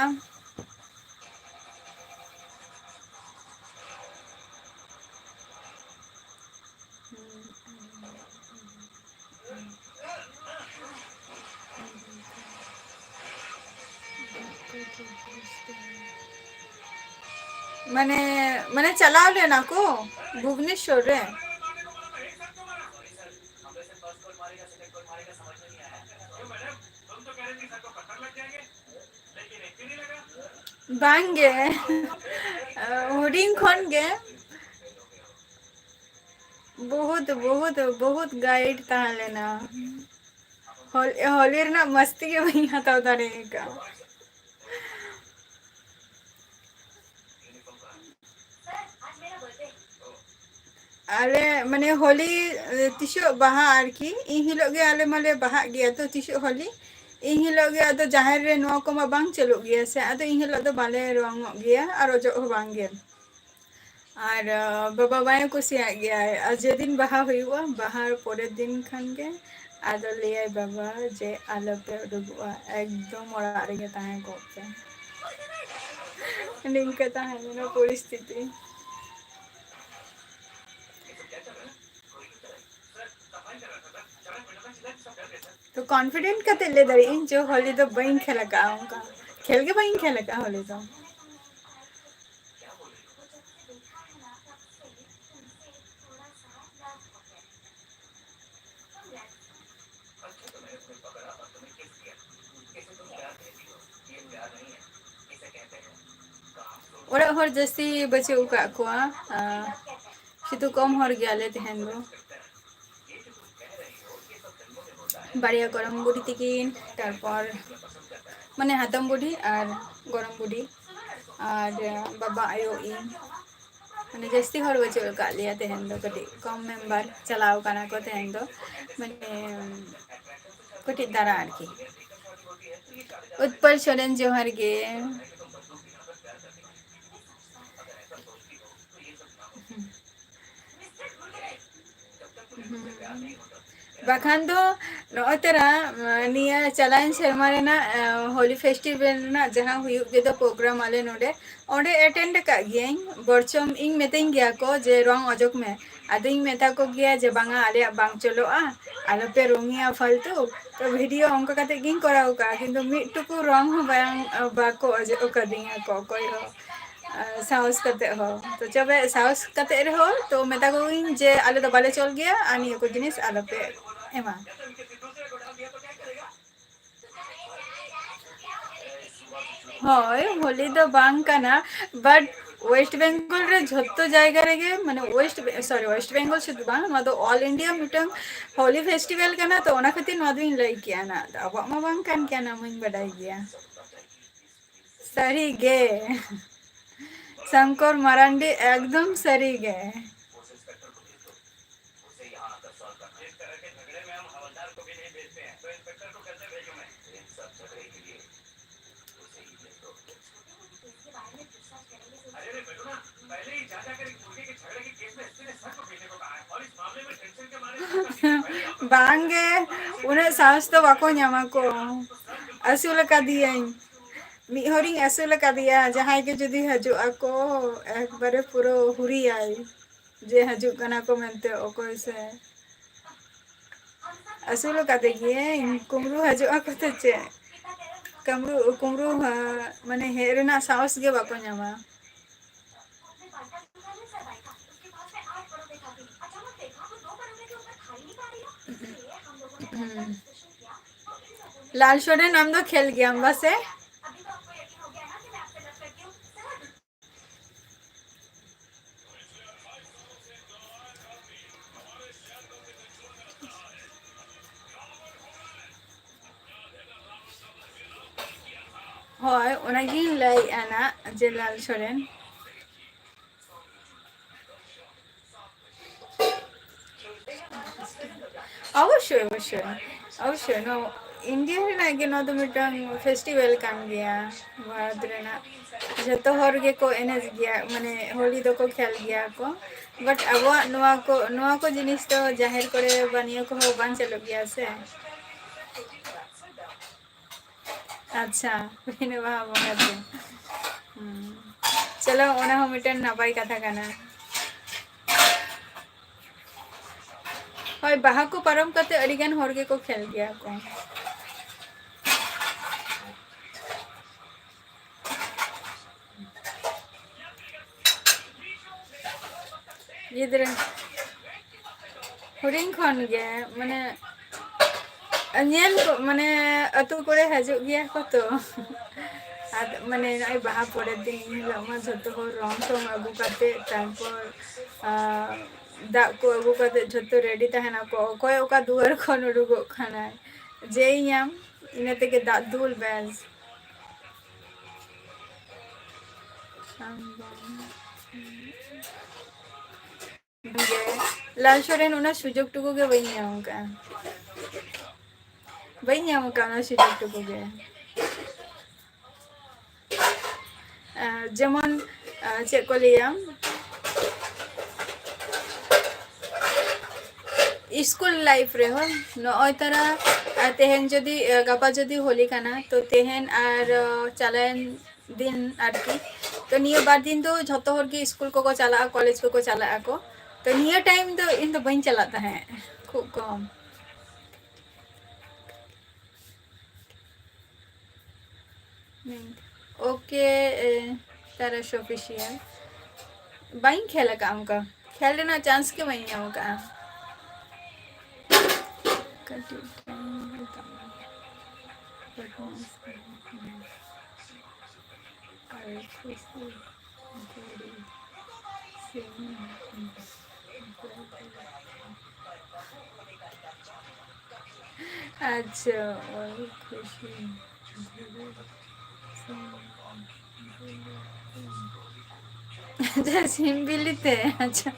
ᱢᱟᱱᱮ, ᱢᱟᱱᱮ ᱪᱟᱞᱟᱣ ᱞᱮᱱᱟ ᱠᱚ ᱵᱷᱩᱵᱽᱱᱮᱥᱚᱨ ᱨᱮ? ᱵᱟᱝᱜᱮ, ᱦᱩᱰᱤᱧ ᱠᱷᱚᱱ ᱜᱮ᱾ ᱵᱚᱦᱩᱛ, ᱵᱚᱦᱩᱛ, ᱵᱚᱦᱩᱛ guide ᱛᱟᱦᱮᱸ ᱞᱮᱱᱟ᱾ ᱦᱚᱞ-, ᱦᱳᱞᱤ ᱨᱮᱱᱟᱜ ᱢᱟᱥᱛᱤ ᱜᱮ ᱵᱟᱹᱧ ᱦᱟᱛᱟᱣ ᱫᱟᱲᱮ ᱟᱠᱟᱫᱼᱟ᱾ ᱟᱞᱮ ᱢᱟᱱᱮ ᱦᱳᱞᱤ, ᱮ, ᱛᱤᱥᱚᱜ ᱵᱟᱦᱟ ᱟᱨᱠᱤ, ᱤᱱ ᱦᱤᱞᱳᱜ ᱜᱮ ᱟᱞᱮ ᱢᱟᱞᱮ ᱵᱟᱦᱟᱜ ᱜᱮᱭᱟ ᱛᱚ, ᱛᱤᱥᱚᱜ ᱦᱳᱞᱤ, ᱤᱱ ᱦᱤᱞᱳᱜ ᱜᱮ ᱟᱫᱚ ᱡᱟᱦᱮᱨ ᱨᱮ ᱱᱚᱣᱟ ᱠᱚᱢᱟ ᱵᱟᱝ ᱪᱟᱹᱞᱩᱜ ᱜᱮᱭᱟ ᱥᱮ, ᱟᱫᱚ ᱤᱱ ᱦᱤᱞᱳᱜ ᱫᱚ ᱵᱟᱞᱮ ᱨᱚᱝᱚᱜ ᱜᱮᱭᱟ ᱟᱨ ᱚᱡᱚᱜ ᱦᱚᱸ ᱵᱟᱝ ᱜᱮ᱾ ᱟᱨ ᱵᱟᱵᱟ ᱵᱟᱭ ᱠᱩᱥᱤᱭᱟᱜ ᱜᱮᱭᱟᱭ᱾ ᱟᱨ ᱡᱮᱫᱤᱱ ᱵᱟᱦᱟ ᱦᱩᱭᱩᱜᱼᱟ, ᱵᱟᱦᱟ ᱯᱚᱨᱮᱨ ᱫᱤᱱ ᱠᱷᱟᱱ ᱜᱮ ᱟᱫᱚ ᱞᱟᱹᱭᱟᱭ, "ᱵᱟᱵᱟ ᱡᱮ ᱟᱞᱚᱯᱮ ᱩᱰᱩᱠᱚᱜᱼᱟ, ᱮᱠᱫᱚᱢ ᱚᱲᱟᱜ ᱨᱮᱜᱮ ᱛᱟᱦᱮᱸ ᱠᱚᱜ ᱯᱮ᱾" ᱱᱤᱝᱠᱟᱹ ᱛᱟᱦᱮᱸ ᱞᱮᱱᱟ ᱯᱚᱨᱤᱥᱛᱷᱤᱛᱤ᱾ ᱛᱚ confident ᱠᱟᱛᱮ ᱞᱟᱹᱭ ᱫᱟᱲᱮᱭᱟᱜ ᱟᱹᱧ ᱡᱮ ᱦᱳᱞᱤ ᱫᱚ ᱵᱟᱹᱧ ᱠᱷᱮᱞ ᱟᱠᱟᱫᱼᱟ, ᱚᱱᱠᱟ ᱠᱷᱮᱞ ᱜᱮ ᱵᱟᱹᱧ ᱠᱷᱮᱞ ᱟᱠᱟᱫᱼᱟ ᱦᱳᱞᱤ ᱫᱚ᱾ ᱚᱲᱟᱜ ᱦᱚᱲ ᱡᱟᱹᱥᱛᱤ ᱵᱟᱹᱪᱩᱜ ᱟᱠᱟᱫ ᱠᱚᱣᱟ, ᱟᱨ ᱥᱩᱫᱷᱩ ᱠᱚᱢ ᱦᱚᱲ ᱜᱮᱭᱟᱞᱮ ᱛᱮᱦᱮᱧ ᱫᱚ᱾ ᱵᱟᱨᱭᱟ ᱜᱚᱲᱚᱢ ᱵᱩᱰᱷᱤ ᱛᱤᱠᱤᱱ, ᱛᱟᱨᱯᱚᱨ ᱢᱟᱱᱮ ᱦᱟᱛᱚᱢ ᱵᱩᱰᱷᱤ ᱟᱨ ᱜᱚᱲᱚᱢ ᱵᱩᱰᱷᱤ, ᱟᱨ ᱵᱟᱵᱟ, ᱟᱭᱳ, ᱤᱧ, ᱢᱟᱱᱮ ᱡᱟᱹᱥᱛᱤ ᱦᱚᱲ ᱵᱟᱹᱪᱩᱜ ᱟᱠᱟᱫ ᱞᱮᱭᱟ ᱛᱮᱦᱮᱧ ᱫᱚ, ᱠᱟᱹᱴᱤᱡ ᱠᱚᱢ ᱢᱮᱢᱵᱟᱨ ᱪᱟᱞᱟᱣ ᱠᱟᱱᱟ ᱠᱚ ᱛᱮᱦᱮᱧ ᱫᱚ, ᱢᱟᱱᱮ ᱠᱟᱹᱴᱤᱡ ᱫᱟᱬᱟ ᱟᱨᱠᱤ᱾ ᱩᱛᱯᱚᱞ ᱥᱚᱨᱮᱱ, ᱡᱚᱦᱟᱨ ᱜᱮ᱾ ᱦᱩᱸ᱾ ᱵᱟᱠᱷᱟᱱ ᱫᱚ ᱱᱚᱜᱼᱚᱭ ᱛᱚᱨᱟ, ᱱᱤᱭᱟᱹ ᱪᱟᱞᱟᱣᱮᱱ ᱥᱮᱨᱢᱟ ᱨᱮᱱᱟᱜ, ᱦᱳᱞᱤ ᱯᱷᱮᱥᱴᱤᱵᱷᱮᱞ ᱨᱮᱱᱟᱜ ᱡᱟᱦᱟᱸ ᱦᱩᱭᱩᱜ ᱜᱮᱫᱚ ᱯᱨᱳᱜᱨᱟᱢ ᱟᱞᱮ ᱱᱚᱰᱮ, ᱚᱸᱰᱮ ᱮᱴᱮᱱᱰ ᱟᱠᱟᱫ ᱜᱤᱭᱟᱹᱧ᱾ ᱵᱚᱨᱪᱚᱢ ᱤᱧ ᱢᱤᱛᱟᱹᱧ ᱜᱮᱭᱟ ᱠᱚ ᱡᱮ, "ᱨᱚᱝ ᱚᱡᱚᱜ ᱢᱮ", ᱟᱫᱚᱧ ᱢᱮᱛᱟ ᱠᱚ ᱜᱮᱭᱟ ᱡᱮ, "ᱵᱟᱝᱟ, ᱟᱞᱮᱭᱟᱜ ᱵᱟᱝ ᱪᱚᱞᱚᱜᱼᱟ, ᱟᱞᱚᱯᱮ ᱨᱚᱝᱮᱜᱼᱟ ᱯᱷᱟᱞᱛᱩ᱾" ᱛᱚ ᱵᱷᱤᱰᱤᱭᱳ ᱚᱱᱠᱟ ᱠᱟᱛᱮ ᱜᱤᱧ ᱠᱚᱨᱟᱣ ᱠᱟᱜᱼᱟ, ᱠᱤᱱᱛᱩ ᱢᱤᱫ ᱴᱩᱠᱩ ᱨᱚᱝ ᱦᱚᱸ ᱵᱟᱝ, ᱵᱟᱠᱚ ᱚᱡᱚᱜ ᱟᱠᱟᱫᱤᱧᱟ ᱠᱚ ᱚᱠᱚᱭ ᱦᱚᱸ, ᱟᱨ ᱥᱟᱦᱚᱥ ᱠᱟᱛᱮ ᱦᱚᱸ᱾ ᱛᱚ ᱪᱚᱵᱮ ᱥᱟᱦᱚᱥ ᱠᱟᱛᱮ ᱨᱮᱦᱚᱸ ᱛᱚ ᱢᱮᱛᱟ ᱠᱚᱜᱤᱧ ᱡᱮ, "ᱟᱞᱮ ᱫᱚ ᱵᱟᱞᱮ ᱪᱚᱞ ᱜᱮᱭᱟ ᱟᱨ ᱱᱤᱭᱟᱹ ᱠᱚ ᱡᱤᱱᱤᱥ ᱟᱞᱚᱯᱮ ᱮᱢᱟ᱾" ᱦᱳᱭ, ᱦᱳᱞᱤ ᱫᱚ ᱵᱟᱝ ᱠᱟᱱᱟ, but ᱳᱭᱮᱥᱴ ᱵᱮᱝᱜᱚᱞ ᱨᱮ ᱡᱷᱚᱛᱚ ᱡᱟᱭᱜᱟ ᱨᱮᱜᱮ, ᱢᱟᱱᱮ ᱳᱭᱮᱥᱴ ᱵᱮ-, ᱥᱚᱨᱤ, ᱳᱭᱮᱥᱴ ᱵᱮᱝᱜᱚᱞ ᱥᱩᱫᱷᱩ ᱵᱟᱝ, ᱱᱚᱣᱟ ᱫᱚ ᱚᱞ ᱤᱱᱰᱤᱭᱟ ᱢᱤᱫᱴᱟᱝ ᱦᱳᱞᱤ ᱯᱷᱮᱥᱴᱤᱵᱷᱮᱞ ᱠᱟᱱᱟ, ᱛᱚ ᱚᱱᱟ ᱠᱷᱟᱹᱛᱤᱨ ᱱᱚᱣᱟ ᱫᱚᱧ ᱞᱟᱹᱭ ᱠᱮᱜᱼᱟ ᱱᱟᱜ᱾ ᱟᱵᱚᱣᱟᱜ ᱢᱟ ᱵᱟᱝ ᱠᱟᱱ ᱜᱮᱭᱟ, ᱱᱚᱣᱟ ᱢᱟᱧ ᱵᱟᱰᱟᱭ ᱜᱮᱭᱟ᱾ ᱥᱟᱹᱨᱤ ᱜᱮ, ᱥᱚᱝᱠᱚᱨ ᱢᱟᱨᱟᱱᱰᱤ, ᱮᱠᱫᱚᱢ ᱥᱟᱹᱨᱤ ᱜᱮ᱾ ᱵᱟᱝᱜᱮ, ᱩᱱᱟᱹᱜ ᱥᱟᱦᱚᱥ ᱫᱚ ᱵᱟᱠᱚ ᱧᱟᱢᱟ ᱠᱚ᱾ ᱟᱹᱥᱩᱞ ᱟᱠᱟᱫᱤᱭᱟᱹᱧ, ᱢᱤᱫ ᱦᱚᱲᱤᱧ ᱟᱹᱥᱩᱞ ᱟᱠᱟᱫᱮᱭᱟ, ᱡᱟᱦᱟᱸᱭ ᱜᱮ ᱡᱩᱫᱤ ᱦᱤᱡᱩᱜ ᱟᱠᱚ, ᱮᱠᱵᱟᱨᱮ ᱯᱩᱨᱟᱹ ᱦᱩᱨᱤᱭᱟᱭ ᱡᱮ ᱦᱤᱡᱩᱜ ᱠᱟᱱᱟ ᱠᱚ ᱢᱮᱱᱛᱮ, ᱚᱠᱚᱭ ᱥᱮ᱾ ᱟᱹᱥᱩᱞ ᱟᱠᱟᱫᱮ ᱜᱤᱭᱟᱹᱧ, ᱠᱩᱢᱵᱽᱲᱩ ᱦᱤᱡᱩᱜ ᱟᱠᱚ ᱛᱚ ᱪᱮᱫ? ᱠᱩᱢᱵᱽᱲᱩ, ᱠᱩᱢᱵᱽᱲᱩ, ᱦᱟ, ᱢᱟᱱᱮ ᱦᱮᱡ ᱨᱮᱱᱟᱜ ᱥᱟᱦᱚᱥ ᱜᱮ ᱵᱟᱠᱚ ᱧᱟᱢᱟ᱾ ᱦᱩᱸ᱾ ᱞᱟᱞ ᱥᱚᱨᱮᱱ, ᱟᱢ ᱫᱚ ᱠᱷᱮᱞ ᱜᱮᱭᱟᱢ ᱵᱟᱥᱮ? ᱦᱳᱭ, ᱚᱱᱟᱜᱤᱧ ᱞᱟᱹᱭᱮᱫᱼᱟ ᱱᱟᱜ, ᱡᱮ ᱞᱟᱞ ᱥᱚᱨᱮᱱ᱾ ᱚᱵᱚᱥᱥᱳᱭ, ᱚᱵᱚᱥᱥᱳᱭ, ᱚᱵᱚᱥᱥᱳᱭ, ᱱᱚᱣᱟ ᱤᱱᱰᱤᱭᱟ ᱨᱮᱱᱟᱜ ᱜᱮ ᱱᱚᱣᱟ ᱫᱚ ᱢᱤᱫᱴᱟᱝ ᱯᱷᱮᱥᱴᱤᱵᱮᱞ ᱠᱟᱱ ᱜᱮᱭᱟ᱾ ᱵᱷᱟᱨᱚᱛ ᱨᱮᱱᱟᱜ ᱡᱚᱛᱚ ᱦᱚᱲ ᱜᱮᱠᱚ ᱮᱱᱮᱡ ᱜᱮᱭᱟ, ᱢᱟᱱᱮ ᱦᱳᱞᱤ ᱫᱚᱠᱚ ᱠᱷᱮᱞ ᱜᱮᱭᱟ ᱠᱚ, ᱵᱟᱴ ᱟᱵᱚᱣᱟᱜ ᱱᱚᱣᱟ ᱠᱚ, ᱱᱚᱣᱟ ᱠᱚ ᱡᱤᱱᱤᱥ ᱫᱚ ᱡᱟᱦᱮᱨ ᱠᱚᱨᱮ ᱵᱟ ᱱᱤᱭᱟᱹ ᱠᱚᱦᱚᱸ ᱵᱟᱝ ᱪᱟᱹᱞᱩᱜ ᱜᱮᱭᱟ ᱥᱮ᱾ ᱟᱪᱪᱷᱟ, ᱦᱩᱭᱱᱟ ᱵᱟᱦᱟ ᱵᱚᱸᱜᱟ ᱫᱤᱱ᱾ ᱦᱩᱸ᱾ ᱪᱚᱞᱚ, ᱚᱱᱟ ᱦᱚᱸ ᱢᱤᱫᱴᱮᱱ ᱱᱟᱯᱟᱭ ᱠᱟᱛᱷᱟ ᱠᱟᱱᱟ᱾ ᱦᱳᱭ, ᱵᱟᱦᱟ ᱠᱚ ᱯᱟᱨᱚᱢ ᱠᱟᱛᱮ ᱟᱹᱰᱤ ᱜᱟᱱ ᱦᱚᱲ ᱜᱮᱠᱚ ᱠᱷᱮᱞ ᱜᱮᱭᱟ ᱠᱚ᱾ ᱜᱤᱫᱽᱨᱟᱹ ᱦᱩᱰᱤᱧ ᱠᱷᱚᱱ ᱜᱮ, ᱢᱟᱱᱮ, ᱧᱮᱞ ᱠᱚ, ᱢᱟᱱᱮ, ᱟᱹᱛᱩ ᱠᱚᱨᱮ ᱦᱤᱡᱩᱜ ᱜᱮᱭᱟ ᱠᱚ ᱛᱚ᱾ ᱟᱨ, ᱢᱟᱱᱮ, ᱱᱚᱜᱼᱚᱭ ᱵᱟᱦᱟ ᱯᱚᱨᱮᱨ ᱫᱤᱱ, ᱮᱱ ᱦᱤᱞᱳᱜ ᱢᱟ ᱡᱷᱚᱛᱚ ᱦᱚᱲ ᱨᱚᱝ ᱴᱚᱝ ᱟᱹᱜᱩ ᱠᱟᱛᱮ, ᱛᱟᱨᱯᱚᱨ, ᱟᱨ, ᱫᱟᱜ ᱠᱚ ᱟᱹᱜᱩ ᱠᱟᱛᱮ ᱡᱷᱚᱛᱚ ᱨᱮᱰᱤ ᱛᱟᱦᱮᱱᱟᱠᱚ, ᱚᱠᱚᱭ ᱚᱠᱟ ᱫᱩᱣᱟᱹᱨ ᱠᱷᱚᱱ ᱩᱰᱩᱠᱚᱜ ᱠᱟᱱᱟᱭ, ᱡᱮᱭ ᱧᱟᱢ, ᱤᱱᱟᱹ ᱛᱮᱜᱮ ᱫᱟᱜ ᱫᱩᱞ, ᱵᱮᱥ᱾ ᱞᱟᱞ ᱥᱚᱨᱮᱱ, ᱚᱱᱟ ᱥᱩᱡᱳᱜᱽ ᱴᱩᱠᱩ ᱜᱮ ᱵᱟᱹᱧ ᱧᱟᱢ ᱟᱠᱟᱫᱼᱟ, ᱵᱟᱹᱧ ᱧᱟᱢ ᱟᱠᱟᱫ ᱚᱱᱟ ᱥᱩᱡᱳᱜᱽ ᱴᱩᱠᱩ ᱜᱮ᱾ ᱟᱨ ᱡᱮᱢᱚᱱ, ᱟᱨ ᱪᱮᱫ ᱠᱚ ᱞᱟᱹᱭᱟ, ᱥᱠᱩᱞ ᱞᱟᱭᱤᱯᱷ ᱨᱮᱦᱚᱸ ᱱᱚᱜᱼᱚᱭ ᱛᱟᱨᱟ, ᱟᱨ ᱛᱮᱦᱮᱧ ᱡᱩᱫᱤ, ᱟᱨ ᱜᱟᱯᱟ ᱡᱩᱫᱤ ᱦᱳᱞᱤ ᱠᱟᱱᱟ, ᱛᱚ ᱛᱮᱦᱮᱧ ᱟᱨ, ᱟᱨ ᱪᱟᱞᱟᱣᱮᱱ ᱫᱤᱱ ᱟᱨᱠᱤ, ᱛᱚ ᱱᱤᱭᱟᱹ ᱵᱟᱨ ᱫᱤᱱ ᱫᱚ ᱡᱷᱚᱛᱚ ᱦᱚᱲ ᱜᱮ ᱥᱠᱩᱞ ᱠᱚᱠᱚ ᱪᱟᱞᱟᱜᱼᱟ, ᱠᱚᱞᱮᱡᱽ ᱠᱚᱠᱚ ᱪᱟᱞᱟᱜ ᱟᱠᱚ, ᱛᱚ ᱱᱤᱭᱟᱹ ᱴᱟᱭᱤᱢ ᱫᱚ ᱤᱧ ᱫᱚ ᱵᱟᱹᱧ ᱪᱟᱞᱟᱜ ᱛᱟᱦᱮᱸᱫ, ᱠᱷᱩᱵ ᱠᱚᱢ᱾ ᱳᱠᱮ, ᱮ, ᱛᱟᱨᱟᱥ ᱚᱯᱷᱤᱥᱤᱭᱟᱞ᱾ ᱵᱟᱹᱧ ᱠᱷᱮᱞ ᱟᱠᱟᱫᱼᱟ ᱚᱱᱠᱟ, ᱠᱷᱮᱞ ᱨᱮᱱᱟᱜ ᱪᱟᱱᱥ ᱜᱮ ᱵᱟᱹᱧ ᱧᱟᱢ ᱟᱠᱟᱫᱼᱟ᱾ ᱠᱟᱹᱴᱤᱡ ᱴᱟᱭᱤᱢ ᱦᱩᱭ ᱛᱟᱢᱟ᱾ ᱟᱨ ᱠᱷᱩᱥᱤ, ᱜᱷᱩᱲᱤ, ᱥᱤᱧ᱾ ᱟᱪᱪᱷᱟ, ᱚᱞ ᱠᱷᱩᱥᱤ᱾ ᱟᱪᱪᱷᱟ, ᱥᱤᱢ ᱵᱤᱞᱤ ᱛᱮ, ᱟᱪᱪᱷᱟ᱾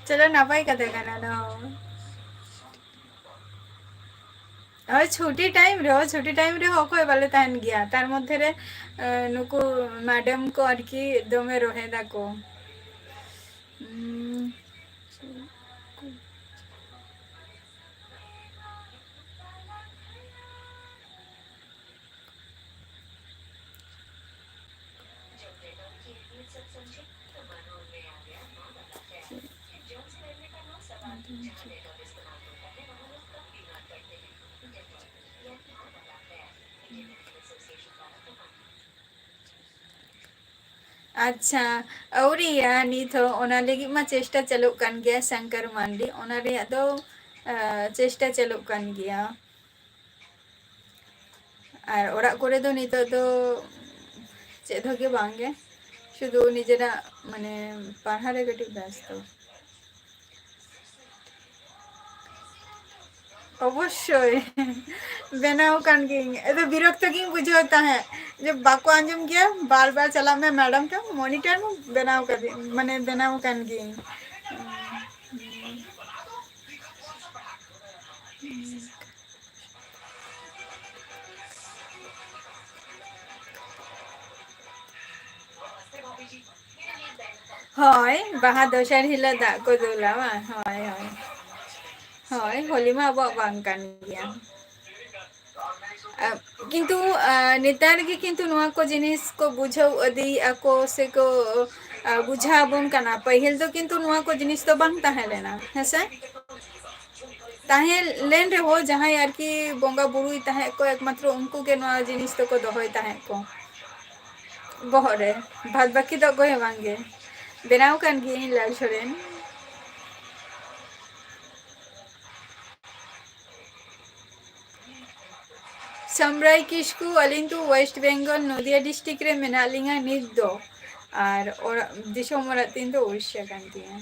ᱪᱚᱞᱚ, ᱱᱟᱯᱟᱭ ᱠᱟᱛᱷᱟ ᱠᱟᱱᱟ ᱱᱚᱣᱟ ᱦᱚᱸ᱾ ᱦᱳᱭ, ᱪᱷᱩᱴᱤ ᱴᱟᱭᱤᱢ ᱨᱮᱦᱚᱸ, ᱪᱷᱩᱴᱤ ᱴᱟᱭᱤᱢ ᱨᱮᱦᱚᱸ ᱚᱠᱚᱭ ᱵᱟᱞᱮ ᱛᱟᱦᱮᱱ ᱜᱮᱭᱟ᱾ ᱛᱟᱨ ᱢᱚᱫᱽᱫᱷᱮ ᱨᱮ, ᱮ, ᱱᱩᱠᱩ ᱢᱮᱰᱟᱢ ᱠᱚ ᱟᱨᱠᱤ ᱫᱚᱢᱮ ᱨᱚᱦᱮᱫ ᱫᱟᱠᱚ᱾ ᱩᱸ, ᱟᱪᱪᱷᱟ, ᱟᱹᱣᱨᱤᱭᱟ ᱱᱤᱛ ᱦᱚᱸ᱾ ᱚᱱᱟ ᱞᱟᱹᱜᱤᱫ ᱢᱟ ᱪᱮᱥᱴᱟ ᱪᱟᱹᱞᱩᱜ ᱠᱟᱱ ᱜᱮᱭᱟ, ᱥᱚᱝᱠᱚᱨ ᱢᱟᱱᱰᱤ, ᱚᱱᱟ ᱨᱮᱭᱟᱜ ᱫᱚ, ᱟ, ᱪᱮᱥᱴᱟ ᱪᱟᱹᱞᱩᱜ ᱠᱟᱱ ᱜᱮᱭᱟ᱾ ᱟᱨ ᱚᱲᱟᱜ ᱠᱚᱨᱮ ᱫᱚ ᱱᱤᱛᱚᱜ ᱫᱚ ᱪᱮᱫ ᱦᱚᱸ ᱜᱮ ᱵᱟᱝ ᱜᱮ, ᱥᱩᱫᱷᱩ ᱱᱤᱡᱮᱨᱟᱜ, ᱢᱟᱱᱮ, ᱯᱟᱲᱦᱟᱣ ᱨᱮ ᱠᱟᱹᱴᱤᱡ ᱵᱮᱥᱛᱚ᱾ ᱚᱵᱚᱥᱥᱳᱭ᱾ ᱵᱮᱱᱟᱣ ᱠᱟᱱ ᱜᱤᱭᱟᱹᱧ᱾ ᱟᱫᱚ ᱵᱤᱨᱚᱠᱛᱚ ᱜᱤᱧ ᱵᱩᱡᱷᱟᱹᱣ ᱛᱟᱦᱮᱸᱫ ᱡᱮ ᱵᱟᱠᱚ ᱟᱸᱡᱚᱢ ᱜᱮᱭᱟ, ᱵᱟᱨ ᱵᱟᱨ ᱪᱟᱞᱟᱜ ᱢᱮ ᱢᱮᱰᱟᱢ ᱴᱷᱮᱱ, ᱢᱚᱱᱤᱴᱟᱨ ᱵᱮᱱᱟᱣ ᱠᱟᱫᱤᱧ, ᱢᱟᱱᱮ ᱵᱮᱱᱟᱣ ᱠᱟᱱ ᱜᱤᱭᱟᱹᱧ᱾ ᱦᱳᱭ, ᱵᱟᱦᱟ ᱫᱚᱥᱟᱨ ᱦᱤᱞᱳᱜ ᱫᱟᱜ ᱠᱚ ᱫᱩᱞᱟ ᱵᱟᱝ? ᱦᱳᱭ, ᱦᱳᱭ᱾ ᱦᱳᱭ, ᱦᱳᱞᱤ ᱢᱟ ᱟᱵᱚᱣᱟᱜ ᱵᱟᱝ ᱠᱟᱱ ᱜᱮᱭᱟ᱾ ᱟ, ᱠᱤᱱᱛᱩ, ᱟ, ᱱᱮᱛᱟᱨ ᱜᱮ ᱠᱤᱱᱛᱩ ᱱᱚᱣᱟ ᱠᱚ ᱡᱤᱱᱤᱥ ᱠᱚ ᱵᱩᱡᱷᱟᱹᱣ ᱤᱫᱤᱭᱮᱫᱼᱟ ᱠᱚ ᱥᱮ ᱠᱚ, ᱟ, ᱵᱩᱡᱷᱟᱹᱣ ᱟᱵᱚᱱ ᱠᱟᱱᱟ᱾ ᱯᱟᱹᱦᱤᱞ ᱫᱚ ᱠᱤᱱᱛᱩ ᱱᱚᱣᱟ ᱠᱚ ᱡᱤᱱᱤᱥ ᱫᱚ ᱵᱟᱝ ᱛᱟᱦᱮᱸ ᱞᱮᱱᱟ, ᱦᱮᱸᱥᱮ? ᱛᱟᱦᱮᱸ ᱞᱮᱱ ᱨᱮᱦᱚᱸ ᱡᱟᱦᱟᱸᱭ ᱟᱨᱠᱤ ᱵᱚᱸᱜᱟ ᱵᱩᱨᱩᱭ ᱛᱟᱦᱮᱸᱫ ᱠᱚ, ᱮᱠᱢᱟᱛᱨᱚ ᱩᱱᱠᱩ ᱜᱮ ᱱᱚᱣᱟ ᱡᱤᱱᱤᱥ ᱫᱚᱠᱚ ᱫᱚᱦᱚᱭ ᱛᱟᱦᱮᱸᱫ ᱠᱚ ᱵᱚᱦᱚᱜ ᱨᱮ, ᱵᱟᱫ ᱵᱟᱹᱠᱤ ᱫᱚ ᱚᱠᱚᱭ ᱦᱚᱸ ᱵᱟᱝᱜᱮ᱾ ᱵᱮᱱᱟᱣ ᱠᱟᱱ ᱜᱤᱭᱟᱹᱧ ᱞᱟᱞ ᱥᱚᱨᱮᱱ᱾ ᱥᱟᱢᱨᱟᱭ ᱠᱤᱥᱠᱩ, ᱟᱹᱞᱤᱧ ᱫᱚ ᱳᱭᱮᱥᱴ ᱵᱮᱝᱜᱚᱞ ᱱᱚᱫᱤᱭᱟ ᱰᱤᱥᱴᱨᱤᱠᱴ ᱨᱮ ᱢᱮᱱᱟᱜ ᱞᱤᱧᱟ ᱱᱤᱛ ᱫᱚ, ᱟᱨ ᱚᱲᱟᱜ, ᱫᱤᱥᱚᱢ ᱚᱲᱟᱜ ᱛᱤᱧ ᱫᱚ ᱩᱲᱤᱥᱥᱟ ᱠᱟᱱ ᱛᱤᱧᱟ᱾